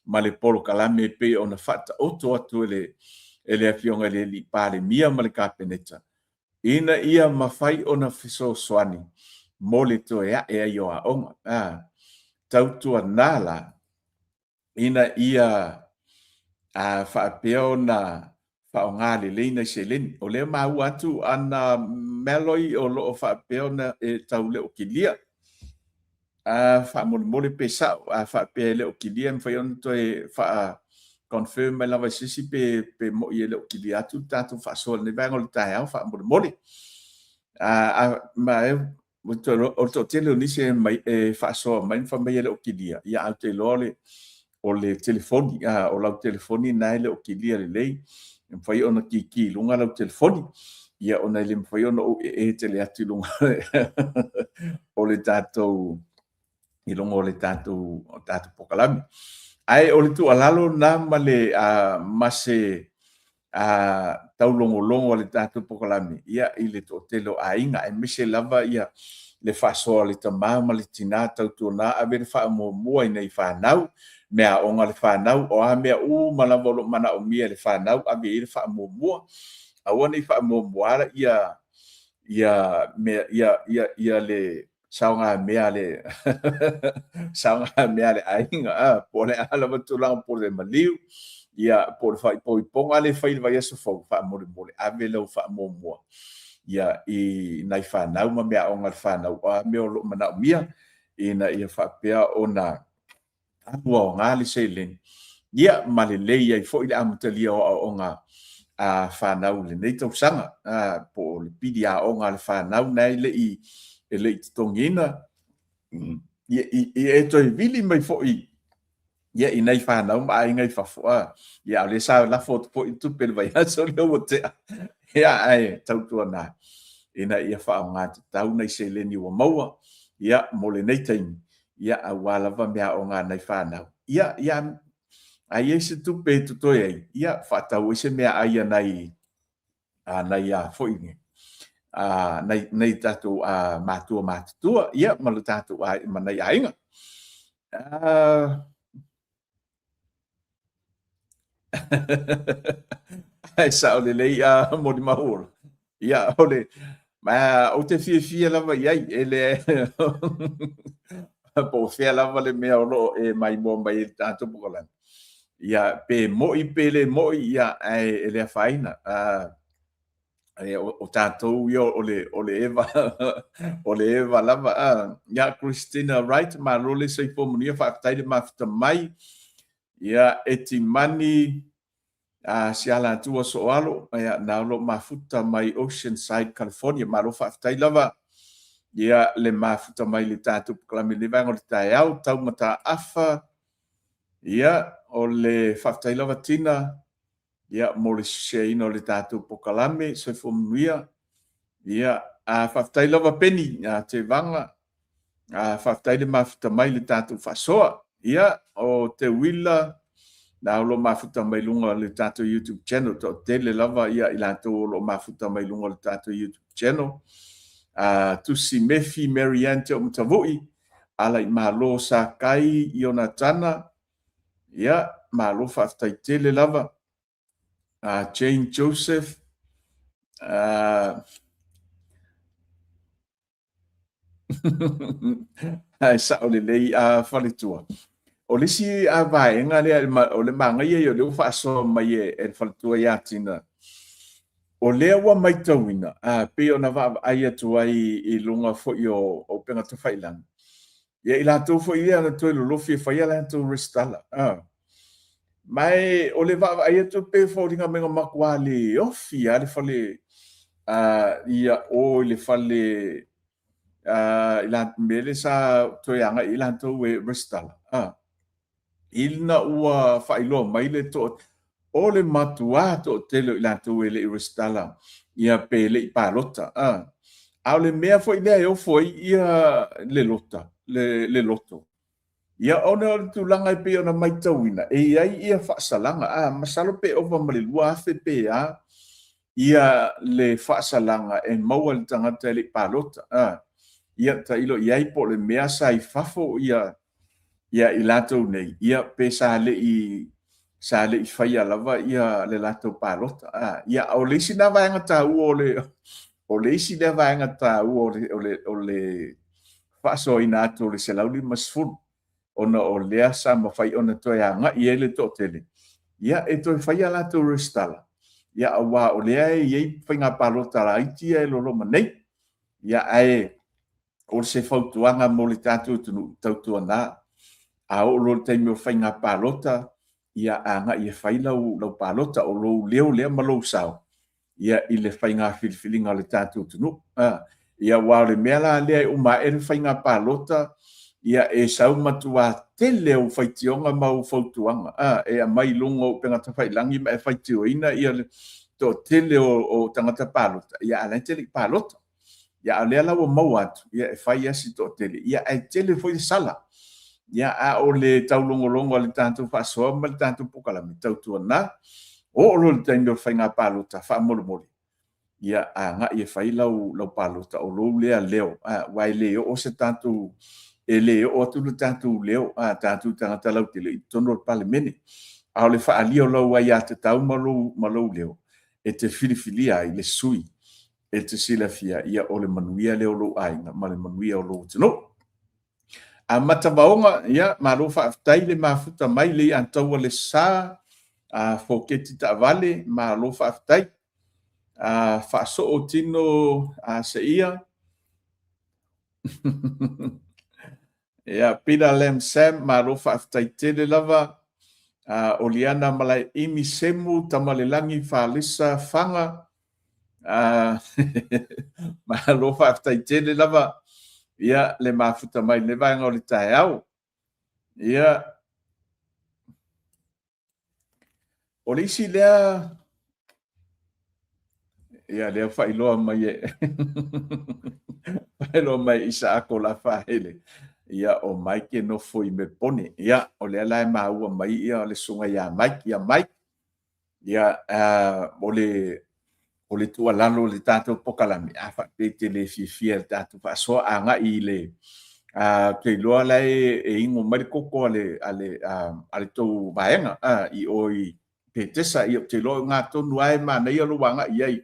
ma le polokalame e pei ona faataoto atu e le, e le Afioga i le Alii Palemia ma le Kapeneta, ina ia mafai ona fesoasoani mo le toe ae ai o aoga. A, tautuana la, ina ia a faapea ona faaaoga lelei nai seleni. O lea e maua atu ana Malloy o lo o faapea ona e tau le o kilia. A faamolemole pe sao, a faapea e le o kilia e mafai ona toe faa confirm mai lava i se isi pe, pe moi e le o kilia atu le tatou faasoa i lenei vaega o le taeao faamolemole. A, a, ma e, o le toatele o nisi e, mai, e faasoa mai ma fai mai e le o kilia, ia ae ou te iloa o le, o le telefoni, a, o lau telefoni lena e le o kilia lelei, e mafai ona kiki i luga lau telefoni, ia ona e le mafai ona ou ee tele atu i luga o le tatou i luga o le tatou o tatou pokalame. Ae o le tuualalo lena ma le a, ma se a taulogologo a le tatou pokalame ia i le toatele o aiga, aemaise lava ia le faasoa o le tama ma le tina, tautuana ave le faamuamua i nai fanau, meaaoga a le fanau, o a mea uma lava o lo o manaomia e le fanau, ave i ai le faamuamua. Aua ne i faamuamua ia ia mea ia ia ia le saogamea a le saogamea a le aiga a po o le a lava tulaga po o le maliu ia po o le faaipoipoga lea e fai i le vaiaso fou faamolemole ave lau faamuamua ia i nai fanau ma meaaoga a le fanau o a mea o lo o manaomia ina ia faapea ona alu aoga le seleni ia ma lelei ai foi le amatalia o aoaoga a fanau i lenei tausaga po o le pili aoga a le fanau na e le i totogiina ia e toe vili mai foi ia i nai fanau ma aiga i fafo a ia a o lea sa lafo atu foi tupe i le vaiaso lea ua tea ia ae tautuana ina ia faaaoga tatau nai seleni ua maua ia mo lenei taimi ia aua lava meaaoga a nai fanau. Ia, ia, a i ai se tupe e totoe ai, ia, faatau ai se meaai a nai, a nai a foi, a nai, nai tatou a matua matutua, ia, ma le tatou a, ma nai aiga. Ae sao lelei a molimau ola. Ia, o le, ma ou te fiafia lava i ai, e le, po o fea lava le mea o lo o e maimoa mai ai i le tatou polokalame. Ia, pe moi pe le moi, ia, ae e le afaina. O tatou ia o le, o le eva, o le eva lava. Ia, Christina Wright, malo le soifua manuia, faafetai le mafuta mai. Ia, Etimani, a Sialatua Sooalo, ia, na o lo o mafuta mai Oceanside, California. Malo faafetai lava ia le mafuta mai le tatou polokalame i lenei vaega o le taeao, Taumataafa. Ia, o le faafetai lava Tina, ia, mo le share-ina o le tatou polokalame. Soifua manuia. Ia, a faafetai lava Peni, a Tevaga, a faafetai le mafuta mai le tatou faasoa. Ia, o Teuila, na o lo o mafuta mai luga o le tatou YouTube channel, toatele lava ia i latou o lo o mafuta mai luga o le tatou YouTube channel. A Tusi Mefi, Mary Ann Teomatavui, Alaimalo Sakai, Ionatana, ia, malo faafetai tele lava. Jane Joseph, ae sao lelei a faletua. O le isi a vaega lea o le manaia ia o lea ua faasoa mai e le faletua ia Tina, o lea ua matauina pei ona vaavaai atu ai i luga foi o upega tafailagi, ia i latou foi ia na toe lolofi e fai a latou resitala. Ma e o le vaavaai atu pei e foliga mai na matua le ofi lava le fale ia o i le fale i la mea lea sa toe agai i latou e resitala. Ina ua faailoa mai le toa, o le matua toatele o i latou e le i resitala ia pe le i palota. A o le mea foi lea e ofo ai ia le lota, le loto. Ia ona o le tulaga e pei ona matauina, e i ai ia faasalaga, a masalo pe ova ma le 2,000 pe a ia le faasalaga e maua e le tagata e le i palota. A, ia tailo i ai po o le mea sa i fafo ia ia i latou nei, ia pe sa le i sa le i faia lava ia le latou palota. A, ia o le isi lena vaega taua o le o le isi lea vaega taua o le o le o le faasoaina atu o le 150 ona o lea sa mafai ona toe agai ai le toatele ia e toe fai a latou resitala ia aua o lea e i ai faiga palota laiti ia e loloma nei ia ae o se fautuaga mo le tatou atunuu tautuana a oo loa i le taimi o faiga palota ia agai e fai lau lau palota o lou leo lea ma lou sao ia i le faiga filifiliga o le tatou atunuu. Ia aua o le mea la lea e uma ae le faiga palota, ia e sau matua tele ou faitioga ma ou fautuaga e aumai i luga o upega tafailagi ma e faitioina ia le toatele o tagata palota, ia a o la e te le i palota. Ia a o lea la ua maua atu, ia e fai lava si toatele, ia ae tele foi le sala. Ia a o le taulogologo a le tatou faasoa ma le tatou polokalame, tautuana, oo loa i le taimi o le faiga palota, faamolemole, ia agai e fai lau, lau palota, o lou lea leo, aua e le oo se tatou, e le oo atu le tatou leo, a tatou tagata lautele i totonu o le Palemene. A o le faaalia o lau aiatatau ma lou, ma lou leo, e te filifilia ai le sui e te silafia ia o le manuia lea o lou aiga ma le manuia o lou atunuu. A matavaoga, ia, malo faafetai le mafuta mai le Ataua le sa, a foketi taavale, malo faafetai. A faasoo tino a seia. Ia, Peter Lam Sam, malo faafetai tele lava. A Oliana Malaeimi Semu, Tamalelagi Falesa Faga, malo faafetai tele lava ia le mafuta mai le vaega o le taeao. Ia, o le isi lea, ia lea faailoa mai e faailoa mai Isaako Lafaele, ia o Mike e nofo i Mepone. Ia, o lea la e maua mai ia le susuga ia Mike. Ia Mike, Ia, o le o le tuualalo i le tatou pokalame, a faapea e te le fiafia i le tatou faasoa, agai i le ou te iloa la e igo mai le koko a le a le a le tou vaega i o i Petesa, ia ou te iloa o i ina tonu lava e manaia lou agai i ai,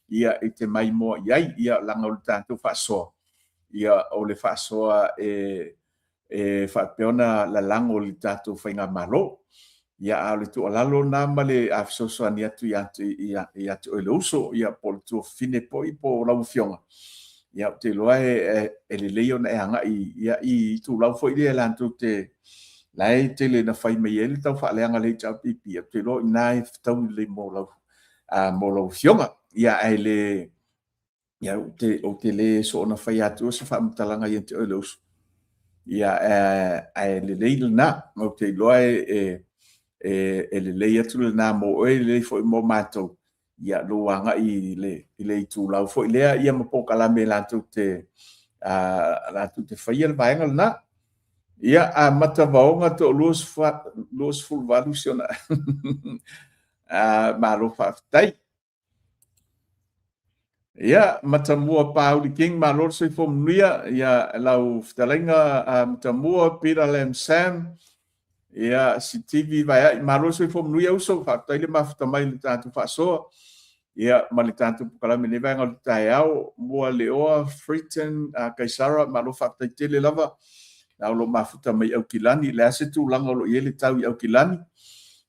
ia e te maimoa i ai, ia leaga o le tatou faasoa, ia o le faasoa e e faapea ona lalago i le tatou faigamalo. Ia, a o le tuualalo lena ma le fesoasoani atu ia te oe le uso, ia po o le tuafafine foi po o lau Afioga, ia ou te iloa e lelei ona e agai ia i itulau foi lea latou te la e tele ina fai mai ai le taufaaleaga a le HRPP, ou te iloa o i ina e fetaui lelei mo lau Afioga. Ia, ae le Ia, ou te le soona fai atua se faamatalaga ia te oe le uso. Ia, ae lelei lena. Ou te iloa e lelei atu lena mo oe, e lelei foi mo matou, ia lou agai i le itulau foi lea, ia ma polokalame latou te faia le vaega lena. Ia, amata vaoga to 28 si ona. Malo faafetai. Ia, Matamua Pauli King, malo le soifua manuia. Ia, lau fetalaiga Matamua, Peter Lam Sam, ia, Sitivi Vaeai, malo le soifua manuia uso, faafetai le mafuta mai i le tatou faasoa. Ia, ma le tatou polokalame i lenei vaega o le taeao, Mualeoa, Freeton, Kaisara, malo faafetai tele lava. Na o lo o mafuta mai Aukilani, le a se tulaga o lo o i ai le tau i Aukilani?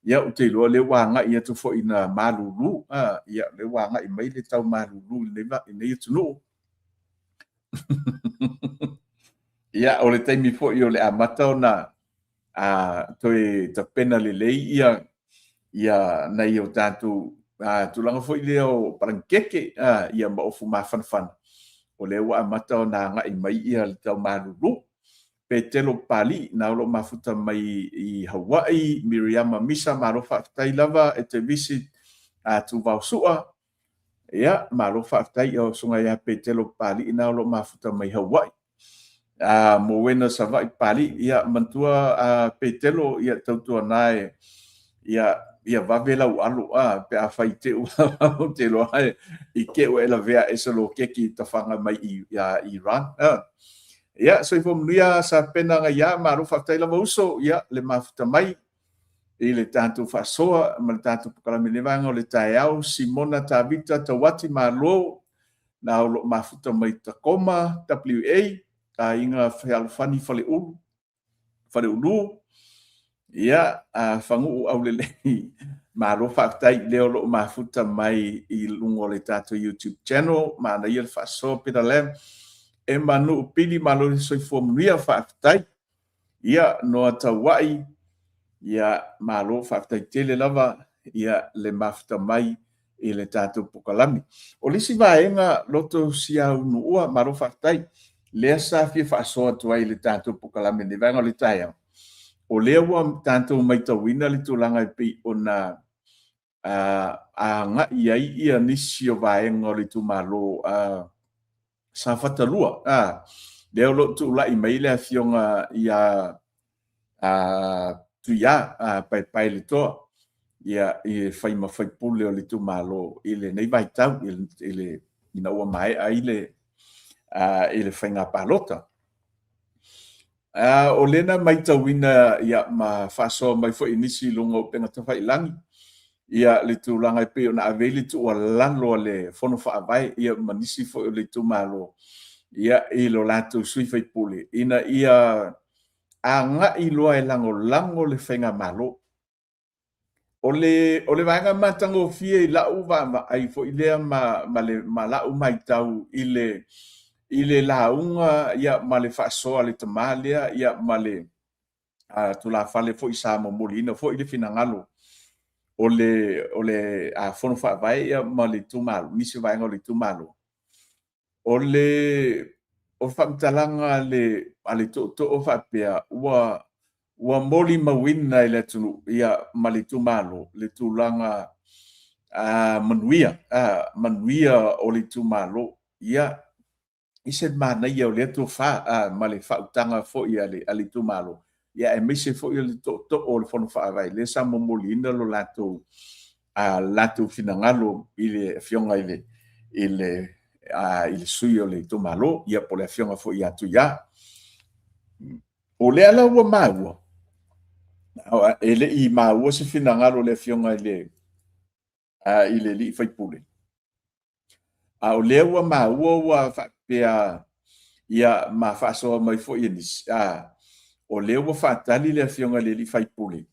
Ia, ou te iloa lea ua agai atu foi ina malulu, ia, lea ua agai mai le tau malulu i lenei atunuu. Ia, o le taimi foi o le amata ona toe tapena lelei ia ia nai o tatou tulaga foi lea o palanikeke ia ma ofu mafanafana, o lea ua amata ona agai mai ia le tau malulu. Petelo Papalii, na o lo o mafuta mai i Hawaii, Miriama Misa, malo faafetai lava e te visit Tuvao Sua, ia, malo faafetai i susuga ia Petelo Papalii na o lo o mafuta mai Hawaii. Mowena Savaii Papalii, ia, manatua Petelo, ia, tautuana e, ia, ia vave lau alo, pe afai te ou te iloa i te ua e lavea e se loketi i tafaga mai i Iran. Ia, soifua manuia Sapena Gaia, malo faafetai lava uso, ia, le mafuta mai i le tatou faasoa ma le tatou polokalame i lenei vaega o le taeao. Simona Tavita Tauati, malo, na o lo o mafuta mai Tacoma, WA, aiga Fealofani Faleulu, Faleulu, ia, Faguu Aulelei, malo faafetai i lea o lo o mafuta mai i luga o le tatou YouTube channel, manaia le faasoa Peter Lam, Emma Nuu Pili, malo le soifua manuia, faafetai. Ia, Noa Tauai, ia, malo faafetai tele lava, ia, le mafuta mai i le tatou pokalame. O le isi vaega loto siaunuua, malo faafetai, lea sa fia faasoa atu ai i le tatou pokalame i lenei vaega o le taeao, o lea ua tatou matauina le tulaga e pei ona agai ai ia nisi o vaega o le itumalo Safata 2, lea o lo o tulai mai le afioga ia Tuia Paepaeletoa, ia, e fai ma faipule o le itumalo i lenei vaitau, ina ua maea ai le faiga palota. O lea na matauina ia, ma faasoa mai foi i nisi i luga o upega tafailagi. Ia le tulaga e pei ona ave ai le tuualalo a le Fono Faavae ia ma nisi foi o le itumalo ia i lo latou sui faipule ina ia agai loa e lagolago le faigamalo. O le vaega matagofie i lau vaavaai foi lea ma lau matau i le lauga ia ma le faasoa a le tama lea ia ma le tulafale foi sa momoliina foi le finagalo o le Fono Faavae ia ma le itumalo, nisi vaega o le itumalo. O le faamatalaga a le tootoo faapea ua molimauina e le atunuu ia ma le itumalo le tulaga manuia, manuia o le itumalo. Ia e ese le manaia o lea tofa ma le faautaga foi a le itumalo, ia aemaise foi o le tootoo o le Fono Faavae lea sa momoliina lo latou finagalo i le afioga i le sui o le itumalo, ia po o le afioga foi ia Tuia. O lea la ua maua, e le i maua se finagalo o le afioga i le alii faipule, a o lea ua maua ua faapea ia ma faasoa mai foi e nisi, o lea ua faatali le afioga i le alii faipule,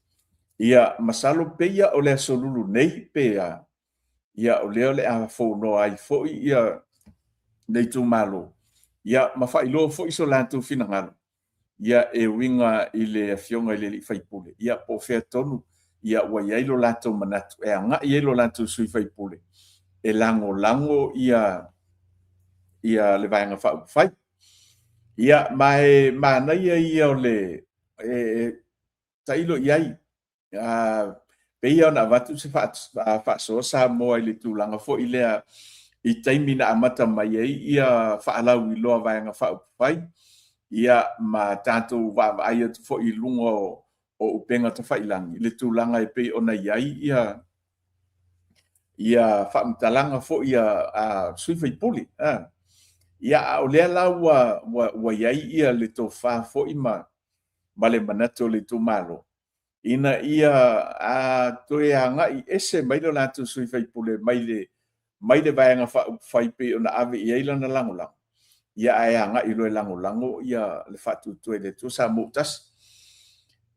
ia masalo peia o le Aso Lulu nei pe a, ia o lea o le a fonoa ai foi ia le itumalo, ia ma faailoa foi so latou finagalo ia e uiga i le afioga i le alii faipule, ia po o fea tonu ia ua i ai lo latou manatu e agai ai lo latou sui faipule e lagolago ia le Vaega Faaupufai. Ia ma e manaia ia o le tailo i ai, pei ona avatu se faasoa Samoa i le tulaga foi lea i taimi na amata mai ai ia faalauiloa Vaega Faaupufai, ia ma tatou vaavaai atu foi i luga o upega tafailagi le tulaga e pei ona i ai ia faamatalaga foi a sui faipule. Ia a o lea la ua i ai ia le tofa foi ma le manatu o le itumalo ina ia toe agai ese mai lo latou sui faipule mai le Vaega Faaupufai pei ona ave i ai lana lagolago, ia ae agai loa e lagolago ia le Faatuatua i le Atua Samoa ua Tasi.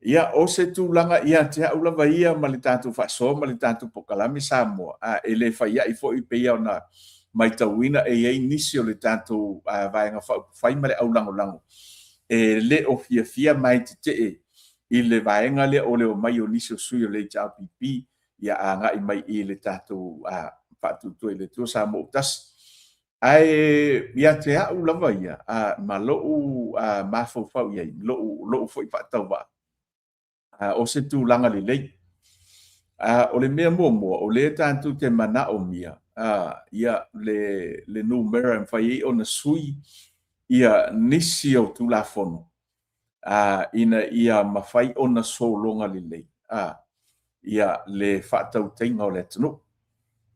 Ia o se tulaga ia te au lava ia ma le tatou faasoa ma le tatou polokalame Samoa, e le fai ai foi pei ona matauina e i ai nisi o le tatou Vaega Faaupufai ma le aulagolago e le o fiafia ma e tetee i le vaega lea o le omai o nisi o sui o le HRPP ia agai mai i le tatou Faatuatua i le Atua Samoa ua Tasi. Ae ia te au lava ia, ma lou mafaufau i ai, lou foi faatauvaa, o se tulaga lelei. O le mea muamua, o lea tatou te manaomia ia le numera e mafai ai ona sui ia nisi o Tulafono ina ia mafai ona sologa lelei ia le faatautaiga o le atunuu.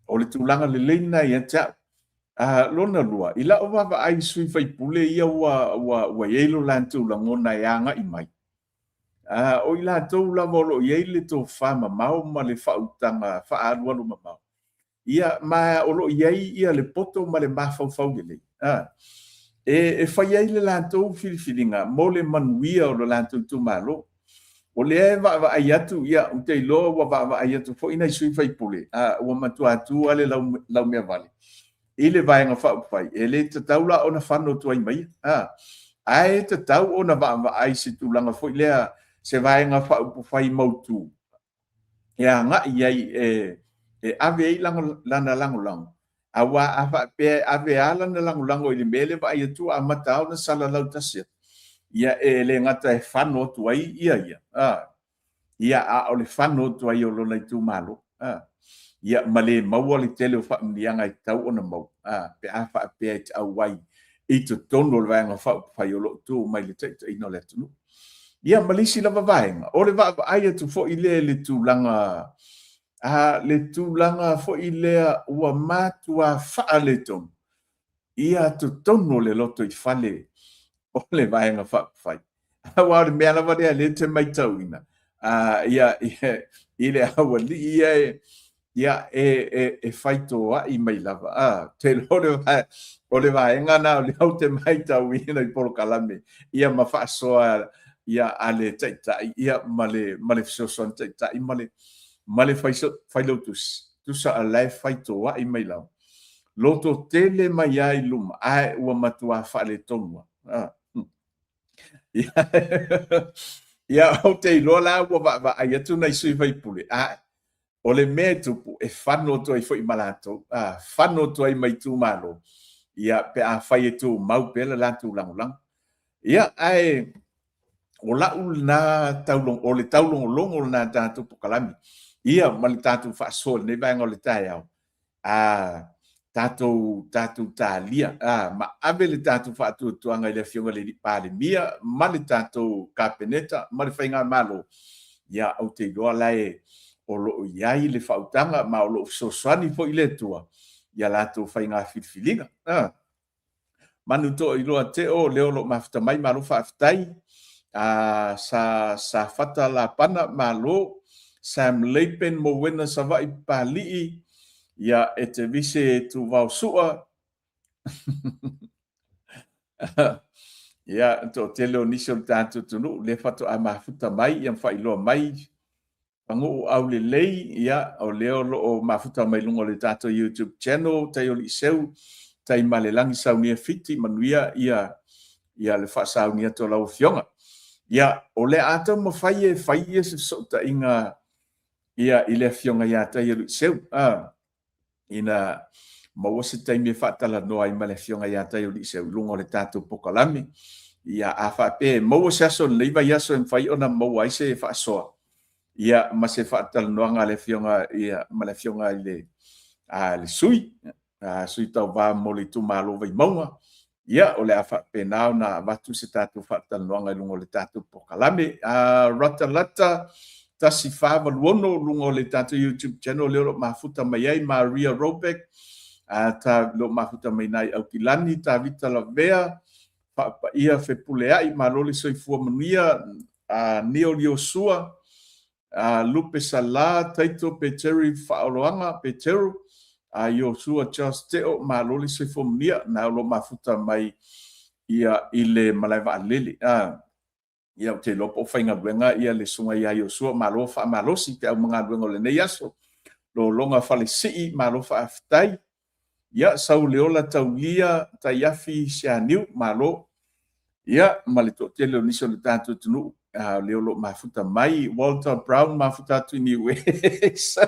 O le tulaga lelei lena ia te au. Lona lua, i lau vaavaai i sui faipule ia ua i ai lo latou lagona e agai mai, o i latou lava o lo o i ai le tofa mamao ma le faautaga faaalualu mamao, ia ma o lo o i ai ia le poto ma le mafaufau lelei, e fai ai le latou filifiliga mo le manuia o lo latou itumalo. O lea e vaavaai atu, ia, ou te iloa ua vaavaai atu foi nai sui faipule, ua matua tu lava le laumeavale i le Vaega Faaupufai, e le tatau la ona fano atu ai ma ia, ae tatau ona vaavaai se tulaga foi lea, se Vaega Faaupufai mautu e agai ai e ave ai lana lagolago, aua a faapea e ave lava lana lagolago i le mea lea vaai atu ua amata lava ona salalau tasi atu, ia e le gata e fano atu ai ia, ia a o le fano atu ai o lona itumalo, ia ma le maua le tele o faamanuiaga e tatau ona maua, pe a faapea e te auai i totonu o le Vaega Faaupufai o lo o tu mai le taitaiga o le atunuu. Ia ma le isi lava vaega, o le vaavaai atu foi lea i le tulaga, le tulaga foi lea ua matua faaletonu ia totonu o le lotoifale o le Vaega Faaupufai. Aua o le mea lava lea lea e te matauina, ia, i le aualii ia e Ia, e faitoai mai lava. A, te iloa o le vaega lena o lea ou te matauina i polokalame, ia ma faasoa ia a le Taitai ia ma le fesoasoani Taitai ma le Failautusi, tusa o la e faitoai mai lava. Loto tele mai lava i luma, ae ua matua faaletonu lava. Ia, ou te iloa la ua vaavaai atu nai sui usufono, ae o le mea e tupu, e fano atu ai foi ma latou, a, fano atu ai ma itumalo, ia, pe afai e tumau pea le latou lagolago. Ia, ae o lau lena taulogologo, o le taulogologo lena a tatou polokalame, ia ma le tatou faasoa i lenei vaega o le taeao, a tatou tatou talia a, ma ave le tatou faatuatuaga i le Afioga i le Palemia ma le tatou Kapeneta ma le Faigamalo, ia ou te iloa la e o lo o i ai le faautaga ma o lo o fesoasoani foi le Atua i a latou faiga filifiliga. A. Manu Toailoa Teo, lea o lo o mafuta mai, malo faafetai. A, sa Safata Lapana, malo. Sam Leipen Mowena Savaii Papalii, ia Etevise Tuvao Sua. Ia, toatele o nisi o le tatou atunuu lea faatoa mafuta mai, ia ma faailoa mai Paguu Aulelei, ia, o lea o lo o mafuta mai luga o le tatou YouTube channel, Taioliiseu, Taimalelagi Saunia Fiti, manuia ia, ia le faasaunia atu a lau Afioga. Ia, o le a taumafai e fai ia se fesootaiga ia i le Afioga ia Taioliiseu. Ah. Ina maua se taimi e faatalanoa ai ma le Afioga ia Taioliiseu i luga o le tatou polokalame. Ia, a faapea e maua se aso o lenei vaiaso e mafai ona maua ai se faasoa, ia, ma se faatalanoaga a le Afioga, ia, ma le Afioga i le, a, le sui, a, sui tauva mo le itumalo Vaimauga, ia, o le a faapena ona avatu se tatou faatalanoaga i luga o le tatou polokalame. A, Ratalata 1486 luga o le tatou YouTube channel lea o lo o mafuta mai ai Maria Robeck, a, ta, lo o mafuta mai nai Aukilani, Tavita Lavea, Faapaia Fepuleai, malo le soifua manuia, a, Neil Iosua, a Lupe Sala, Taito Peteri Faaoloaga, Peteru, a Iosua Charles Teo, malo le soifua manuia, na o lo o mafuta mai ia i le malae vaalele. A, ia ou te iloa po o faigaluega ia le susuga ia Iosua, malo faamalosi pe au ma galuega o lenei aso. Lologa Falesii, malo faafetai. Ia, Sauleola Taulia, Taiafi Sianiu, malo. Ia, ma le toatele o nisi o le tatou atunuu, a, lea o lo o mafuta mai. Walter Brown, mafuta atu i New West.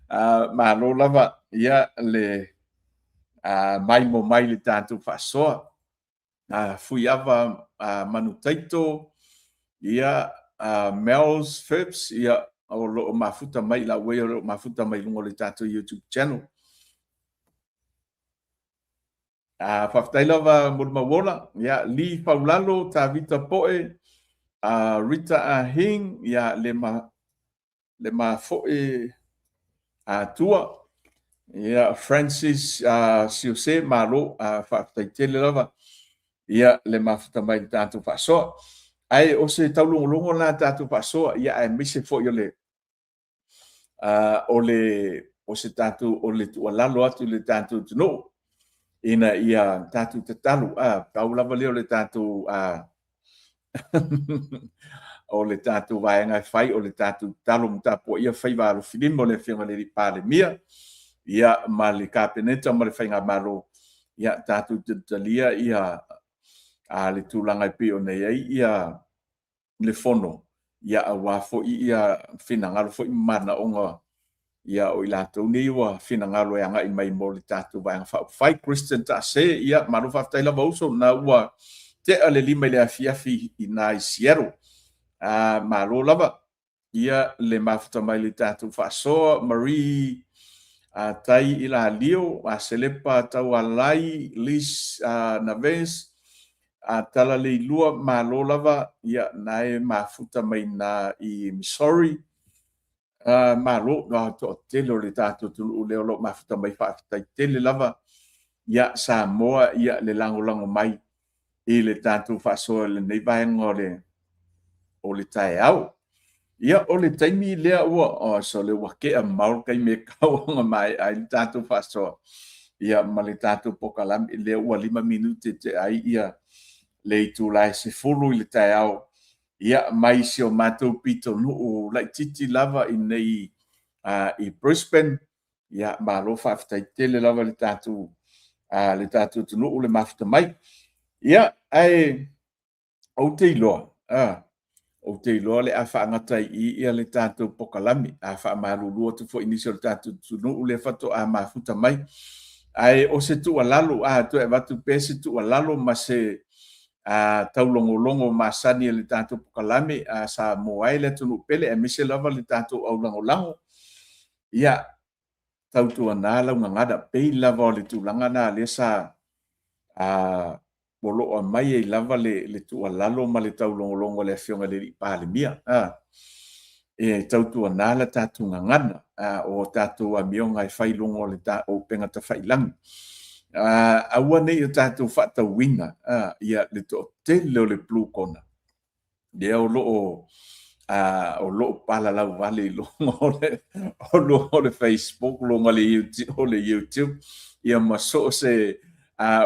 A, malo lava, ia, le a, maimo mai le tatou faasoa. A, Fuiava a, Manutaito, ia, a, Mels Phipps, ia, o lo o mafuta mai, lau o lo o mafuta mai luga o le tatou YouTube channel. A, faafetai lava Mulimauola, ia, Lee Faulalo, Tavita Poe, a, Rita Ahing, ia, le ma, le mafoe Atua, ia, Francis a, Siose, malo, a, faafetai tele lava, ia, le mafuta mai le tatou faasoa. Ae o se taulogologo la tatou faasoa, ia, aemaise foi o le o le o se tatou o le tuualalo atu i le tatou atunuu ina ia tatou tatalo a pau lava lea o le tatou a o le tatou vaega e fai o le tatou tatalo ma tapuaia faiva alofilima o le Afioga i le Alii Palemia ia ma le Kapeneta ma le Faigamalo ia tatou talitalia ia a le tulaga e pei ona i ai ia le fono, ia aua foi ia finagalo foi ma manaoga ia o i latou nei ua finagalo e agai mai mo le tatou Vaega Faaupufai. Christian Taase, ia malo faafetai lava uso, na ua tea le 5 i le afiafi i na i Seattle. A, malo lava ia le mafuta mai le tatou faasoa. Marie a, Tai Ilalio, a Selepa Taualai, Liz a, Naves, A tala leilua malo lava ia na e mafuta mai na i Missouri. A malo no toatele o le tatou atunuu lea o lo o mafuta mai faafetai tele lava ia Samoa ia le lagolago mai i le tatou faasoa i lenei vaega o le taeao. Ia, o le taimi lea ua, oh, sole ua tea mamao le taimi e tatau ona maea ai le tatou faasoa, ia, ma le tatou pokalame, lea ua 5 minute tea ai ia le itula e 10 i le taeao, ia, mai si o matou pitonuu laitiiti lava i nei i Brisbane. Ia, malo faafetai tele lava i le tatou atunuu le mafuta mai. Ia, ae ou te iloa, ou te iloa o le a faagata ai i i le tatou pokalame. A faamalulu atu foi i nisi o le tatou atunuu lea faatoa mafuta mai. Ae o se tuualalo, a toe avatu pea se tuualalo ma se taulogologo masani a le tatou pokalame a Samoa e le atunuu pele, aemaise lava le tatou aulagolago. Ia, tautuana lau gagana, pei lava o le tulaga lena lea sa o lo o aumai ai lava le tuualalo ma le taulogologo a le Afioga i le Palemia. E tautuana la tatou gagana, o tatou amioga e fai i luga o le upega tafailagi. Aua ne i o tatou faatauina ia le toatele o le Blue Corner, lea o lo o palalauvale i luga o le Facebook, luga o le YouTube, ia ma so o se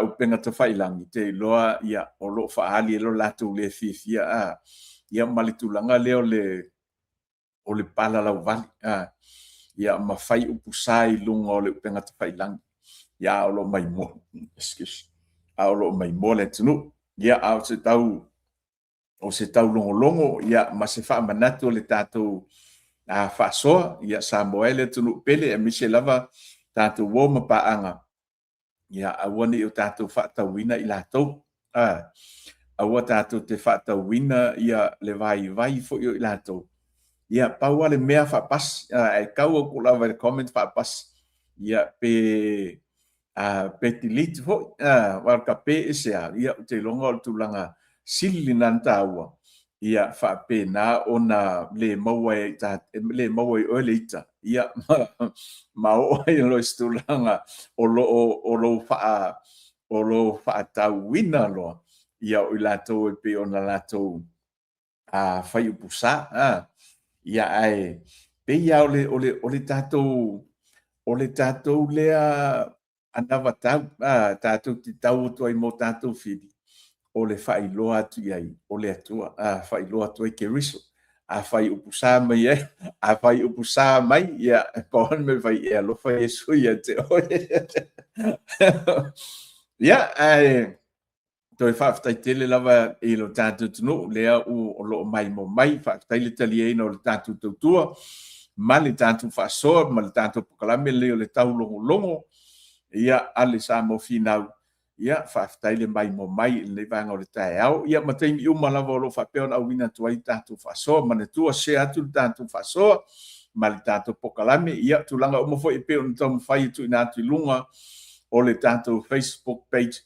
upega tafailagi, te iloa ia, o lo o faaali ai lo latou le fiafia, ia ma le tulaga lea o le palalauvale, ia ma fai upu sa i luga o le upega tafailagi, ia a o lo o maimoa, excuse, a o lo o maimoa le atunuu. Ia, a o se tau o se taulogologo ia ma se faamanatu o le tatou faasoa ia Samoa e le atunuu pele, aemaise lava tatou uo ma paaga, ia aua ne i o tatou faatauina i latou, aua tatou te faatauina ia le vaivai foi o i latou. Ia pau lava le mea faapasi, ae tau atu lava i le comment faapasi, ia pe pe delete foi, aua o le kape ese lava, ia ou te iloga o le tulaga sili lena ona taua, ia faapena ona le maua ai le maua ai oe le ita, ia ma oo ai loa i se tulaga o lo o faatauina loa ia o i latou e pei ona latou fai upu sa. Ia ae pei lava o le tatou o le tatou lea anavatau tatou te tau atu ai mo tatou fili, o le faailoa atu i ai o le Atua, faailoa atu ai Keriso. A fai upu sa mai ai, a fai upu sa mai, ia, e pau lava le mea e fai, e alofa Iesu ia te oe. Ia, ae toe faafetai tele lava i lo tatou atunuu lea o lo o maimoa mai. Faafetai le taliaina o le tatou tautua ma le tatou faasoa ma le tatou pokalame lenei o le taulogologo ia a le Samoa Finau. Ia, faafetai le maimoa mai i lenei vaega o le taeao. Ia, ma taimi uma lava o lo o faapea ona auina atu ai le tatou faasoa. Manatua, share atu le tatou faasoa ma le tatou pokalame. Ia, tulaga uma foi e pei ona taumafai e tuuina atu i luga o le tatou Facebook page.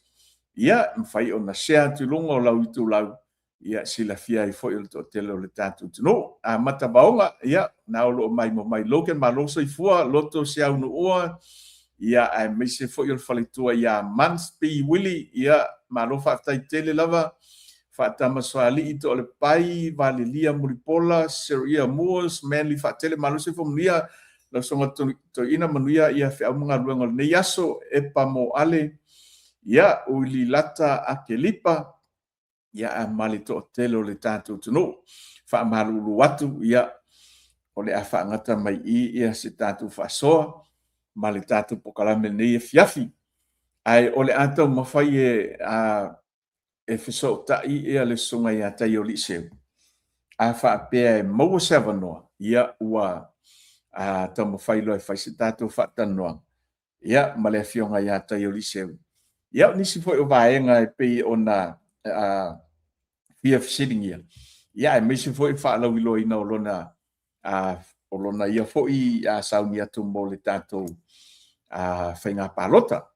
Ia, mafai ona share atu i luga o lau itulau, ia silafia ai foi o le toatele o le tatou atunuu. Amata vaoga, ia, na o lo o maimoa mai Logan, malo soifua, loto Siaunuua, ia, aemaise foi o le faletua ia Mans P. Willie, ia, malo faafetai tele lava, Faatamasoalii Toalepai, Valelia Mulipola, Seria Moores, Manly Faatele, malo soifua manuia, lau susuga Toeaina, manuia ia feau ma galuega o lenei aso, Epa Moale, ia, Uililata Akelipa, ia, a ma le toatele o le tatou atunuu. Faamalulu atu, ia, o le a faagata mai i ia se tatou faasoa ma le tatou pokalame lenei afiafi. Ae o le a taumafai e e fesootai ia le susuga ia Taioliiseu, a faapea e maua se avanoa, ia ua taumafai loa e fai se tatou faatalanoaga, ia ma le afioga ia Taioliiseu. Ia o nisi foi o vaega e pei ona fia fesiligia, ia aemaise foi faalauiloaina o lona o lona ia foi sauni atu mo le tatou faiga palota.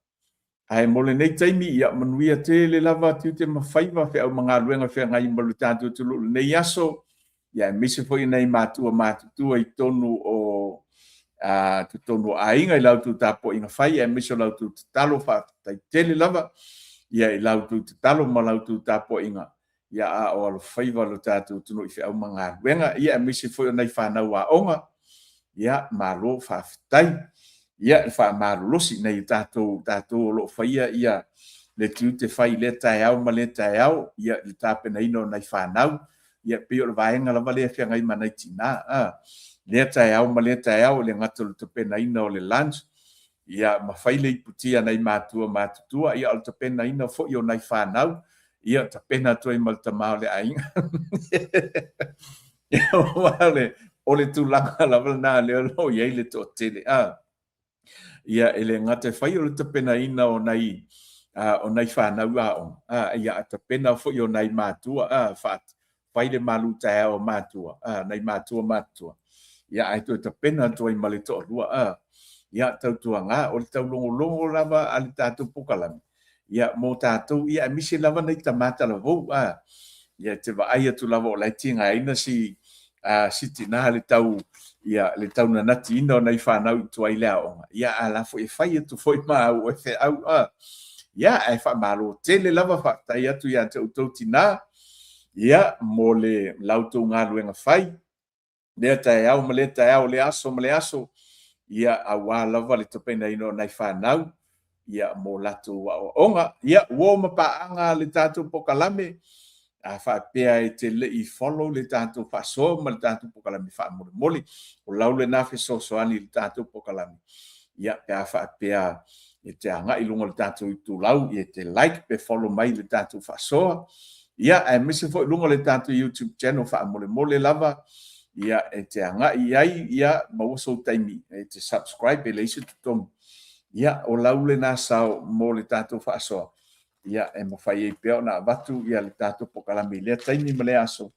Ae mo lenei taimi, ia manuia tele lava tiute ma faiva, feau ma galuega feagai ma lo tatou atunuu i lenei aso, ia aemaise foi nai matua matutua i totonu o totonu o aiga i la outou tapuaiga fai, aemaise o la outou tatalo, faafetai tele lava ia i la outou tatalo ma la outou tapuaiga. Ia, a o alofaiva lo tatou atunuu i feau ma galuega, ia, aemaise foi o nai fanau aoga, ia, malo faafetai. Ia, e faamalolosi nai o tatou, tatou o lo o faia ia le tiute fai i lea taeao ma lea taeao, ia, i le tapenaina o nai fanau, ia, pei o le vaega lava lea e feagai ma nai tina, a, lea taeao ma lea taeao, e le gata o le tapenaina o le lunch, ia, ma fai le iputi a nai matua matutua, ia, o le tapenaina foi o nai fanau, ia, tapena atu ai ma le tama o le aiga. O le tulaga lava lena lea o lo o i ai le toatele. A, ia, e le gata e fai o le tapenaina o nai, o nai fanau aoga, a, ia, a tapena foi o nai matua, a, fai le malu taeao o matua, a, nai matua matutua, ia, ae toe tapena atu ai ma le toalua, a, ia, tautuaga, o le taulogologo lava a le tatou pokalame, ia, mo tatou, ia, aemaise lava nai tama talavou, a, ia, e te vaai atu lava o la e tigaina si, a, si tina le tau, ia, le taunanatiina o nai fanau i tua i le aoga, ia, a la foi e fai atu foi ma au e feau, a, ia, ae faamalo tele lava, faafetai atu ia te outou tina, ia, mo le la outou galuega fai, lea taeao ma lea taeao, lea aso ma lea aso, ia, aua lava le tapenaina o nai fanau, ia, mo latou aoaoga. Ia, uo ma paaga le tatou pokalame, a faapea e te le i follow le tatou faasoa ma le tatou pokalame, faamolemole, o lau lena fesoasoani i le tatou pokalame. Ia, pe a faapea e te agai i luga o le tatou itulau, ia e te like pe follow mai le tatou faasoa. Ia, aemaise foi i luga o le tatou YouTube channel, faamolemole lava, ia, e te agai i ai, ia, maua sou taimi e te subscribe, e leai se totogi. Ia, o lau lena sao mo le tatou faasoa, ia, e mafai ai pea ona avatu ia le tatou pokalame i lea taimi ma lea aso,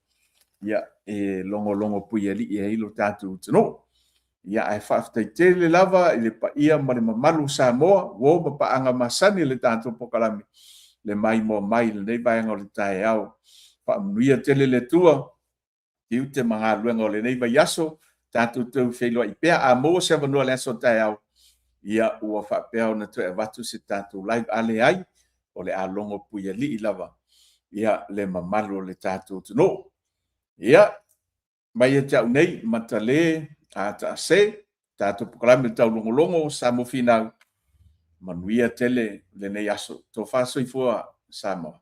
ia, e logologo puialii ai lo tatou atunuu. Ia, ae faafetai tele lava i le paia ma le mamalu o Samoa, uo ma paaga masani le tatou pokalame, le maimoa mai i lenei vaega o le taeao. Faamanuia tele le Atua i tiute ma galuega o lenei vaiaso, tatou toe feiloai pea. A maua se avanoa i le aso o taeao, ia ua faapea ona toe avatu se tatou live, a leai, o le a logo puialii lava ia le mamalu o le tatou atunuu. Ia, mai ia te au nei, Matale a Taase, tatou pokalame taulogologo Samoa Finau, manuia tele lenei aso. Tofa soifua Samoa.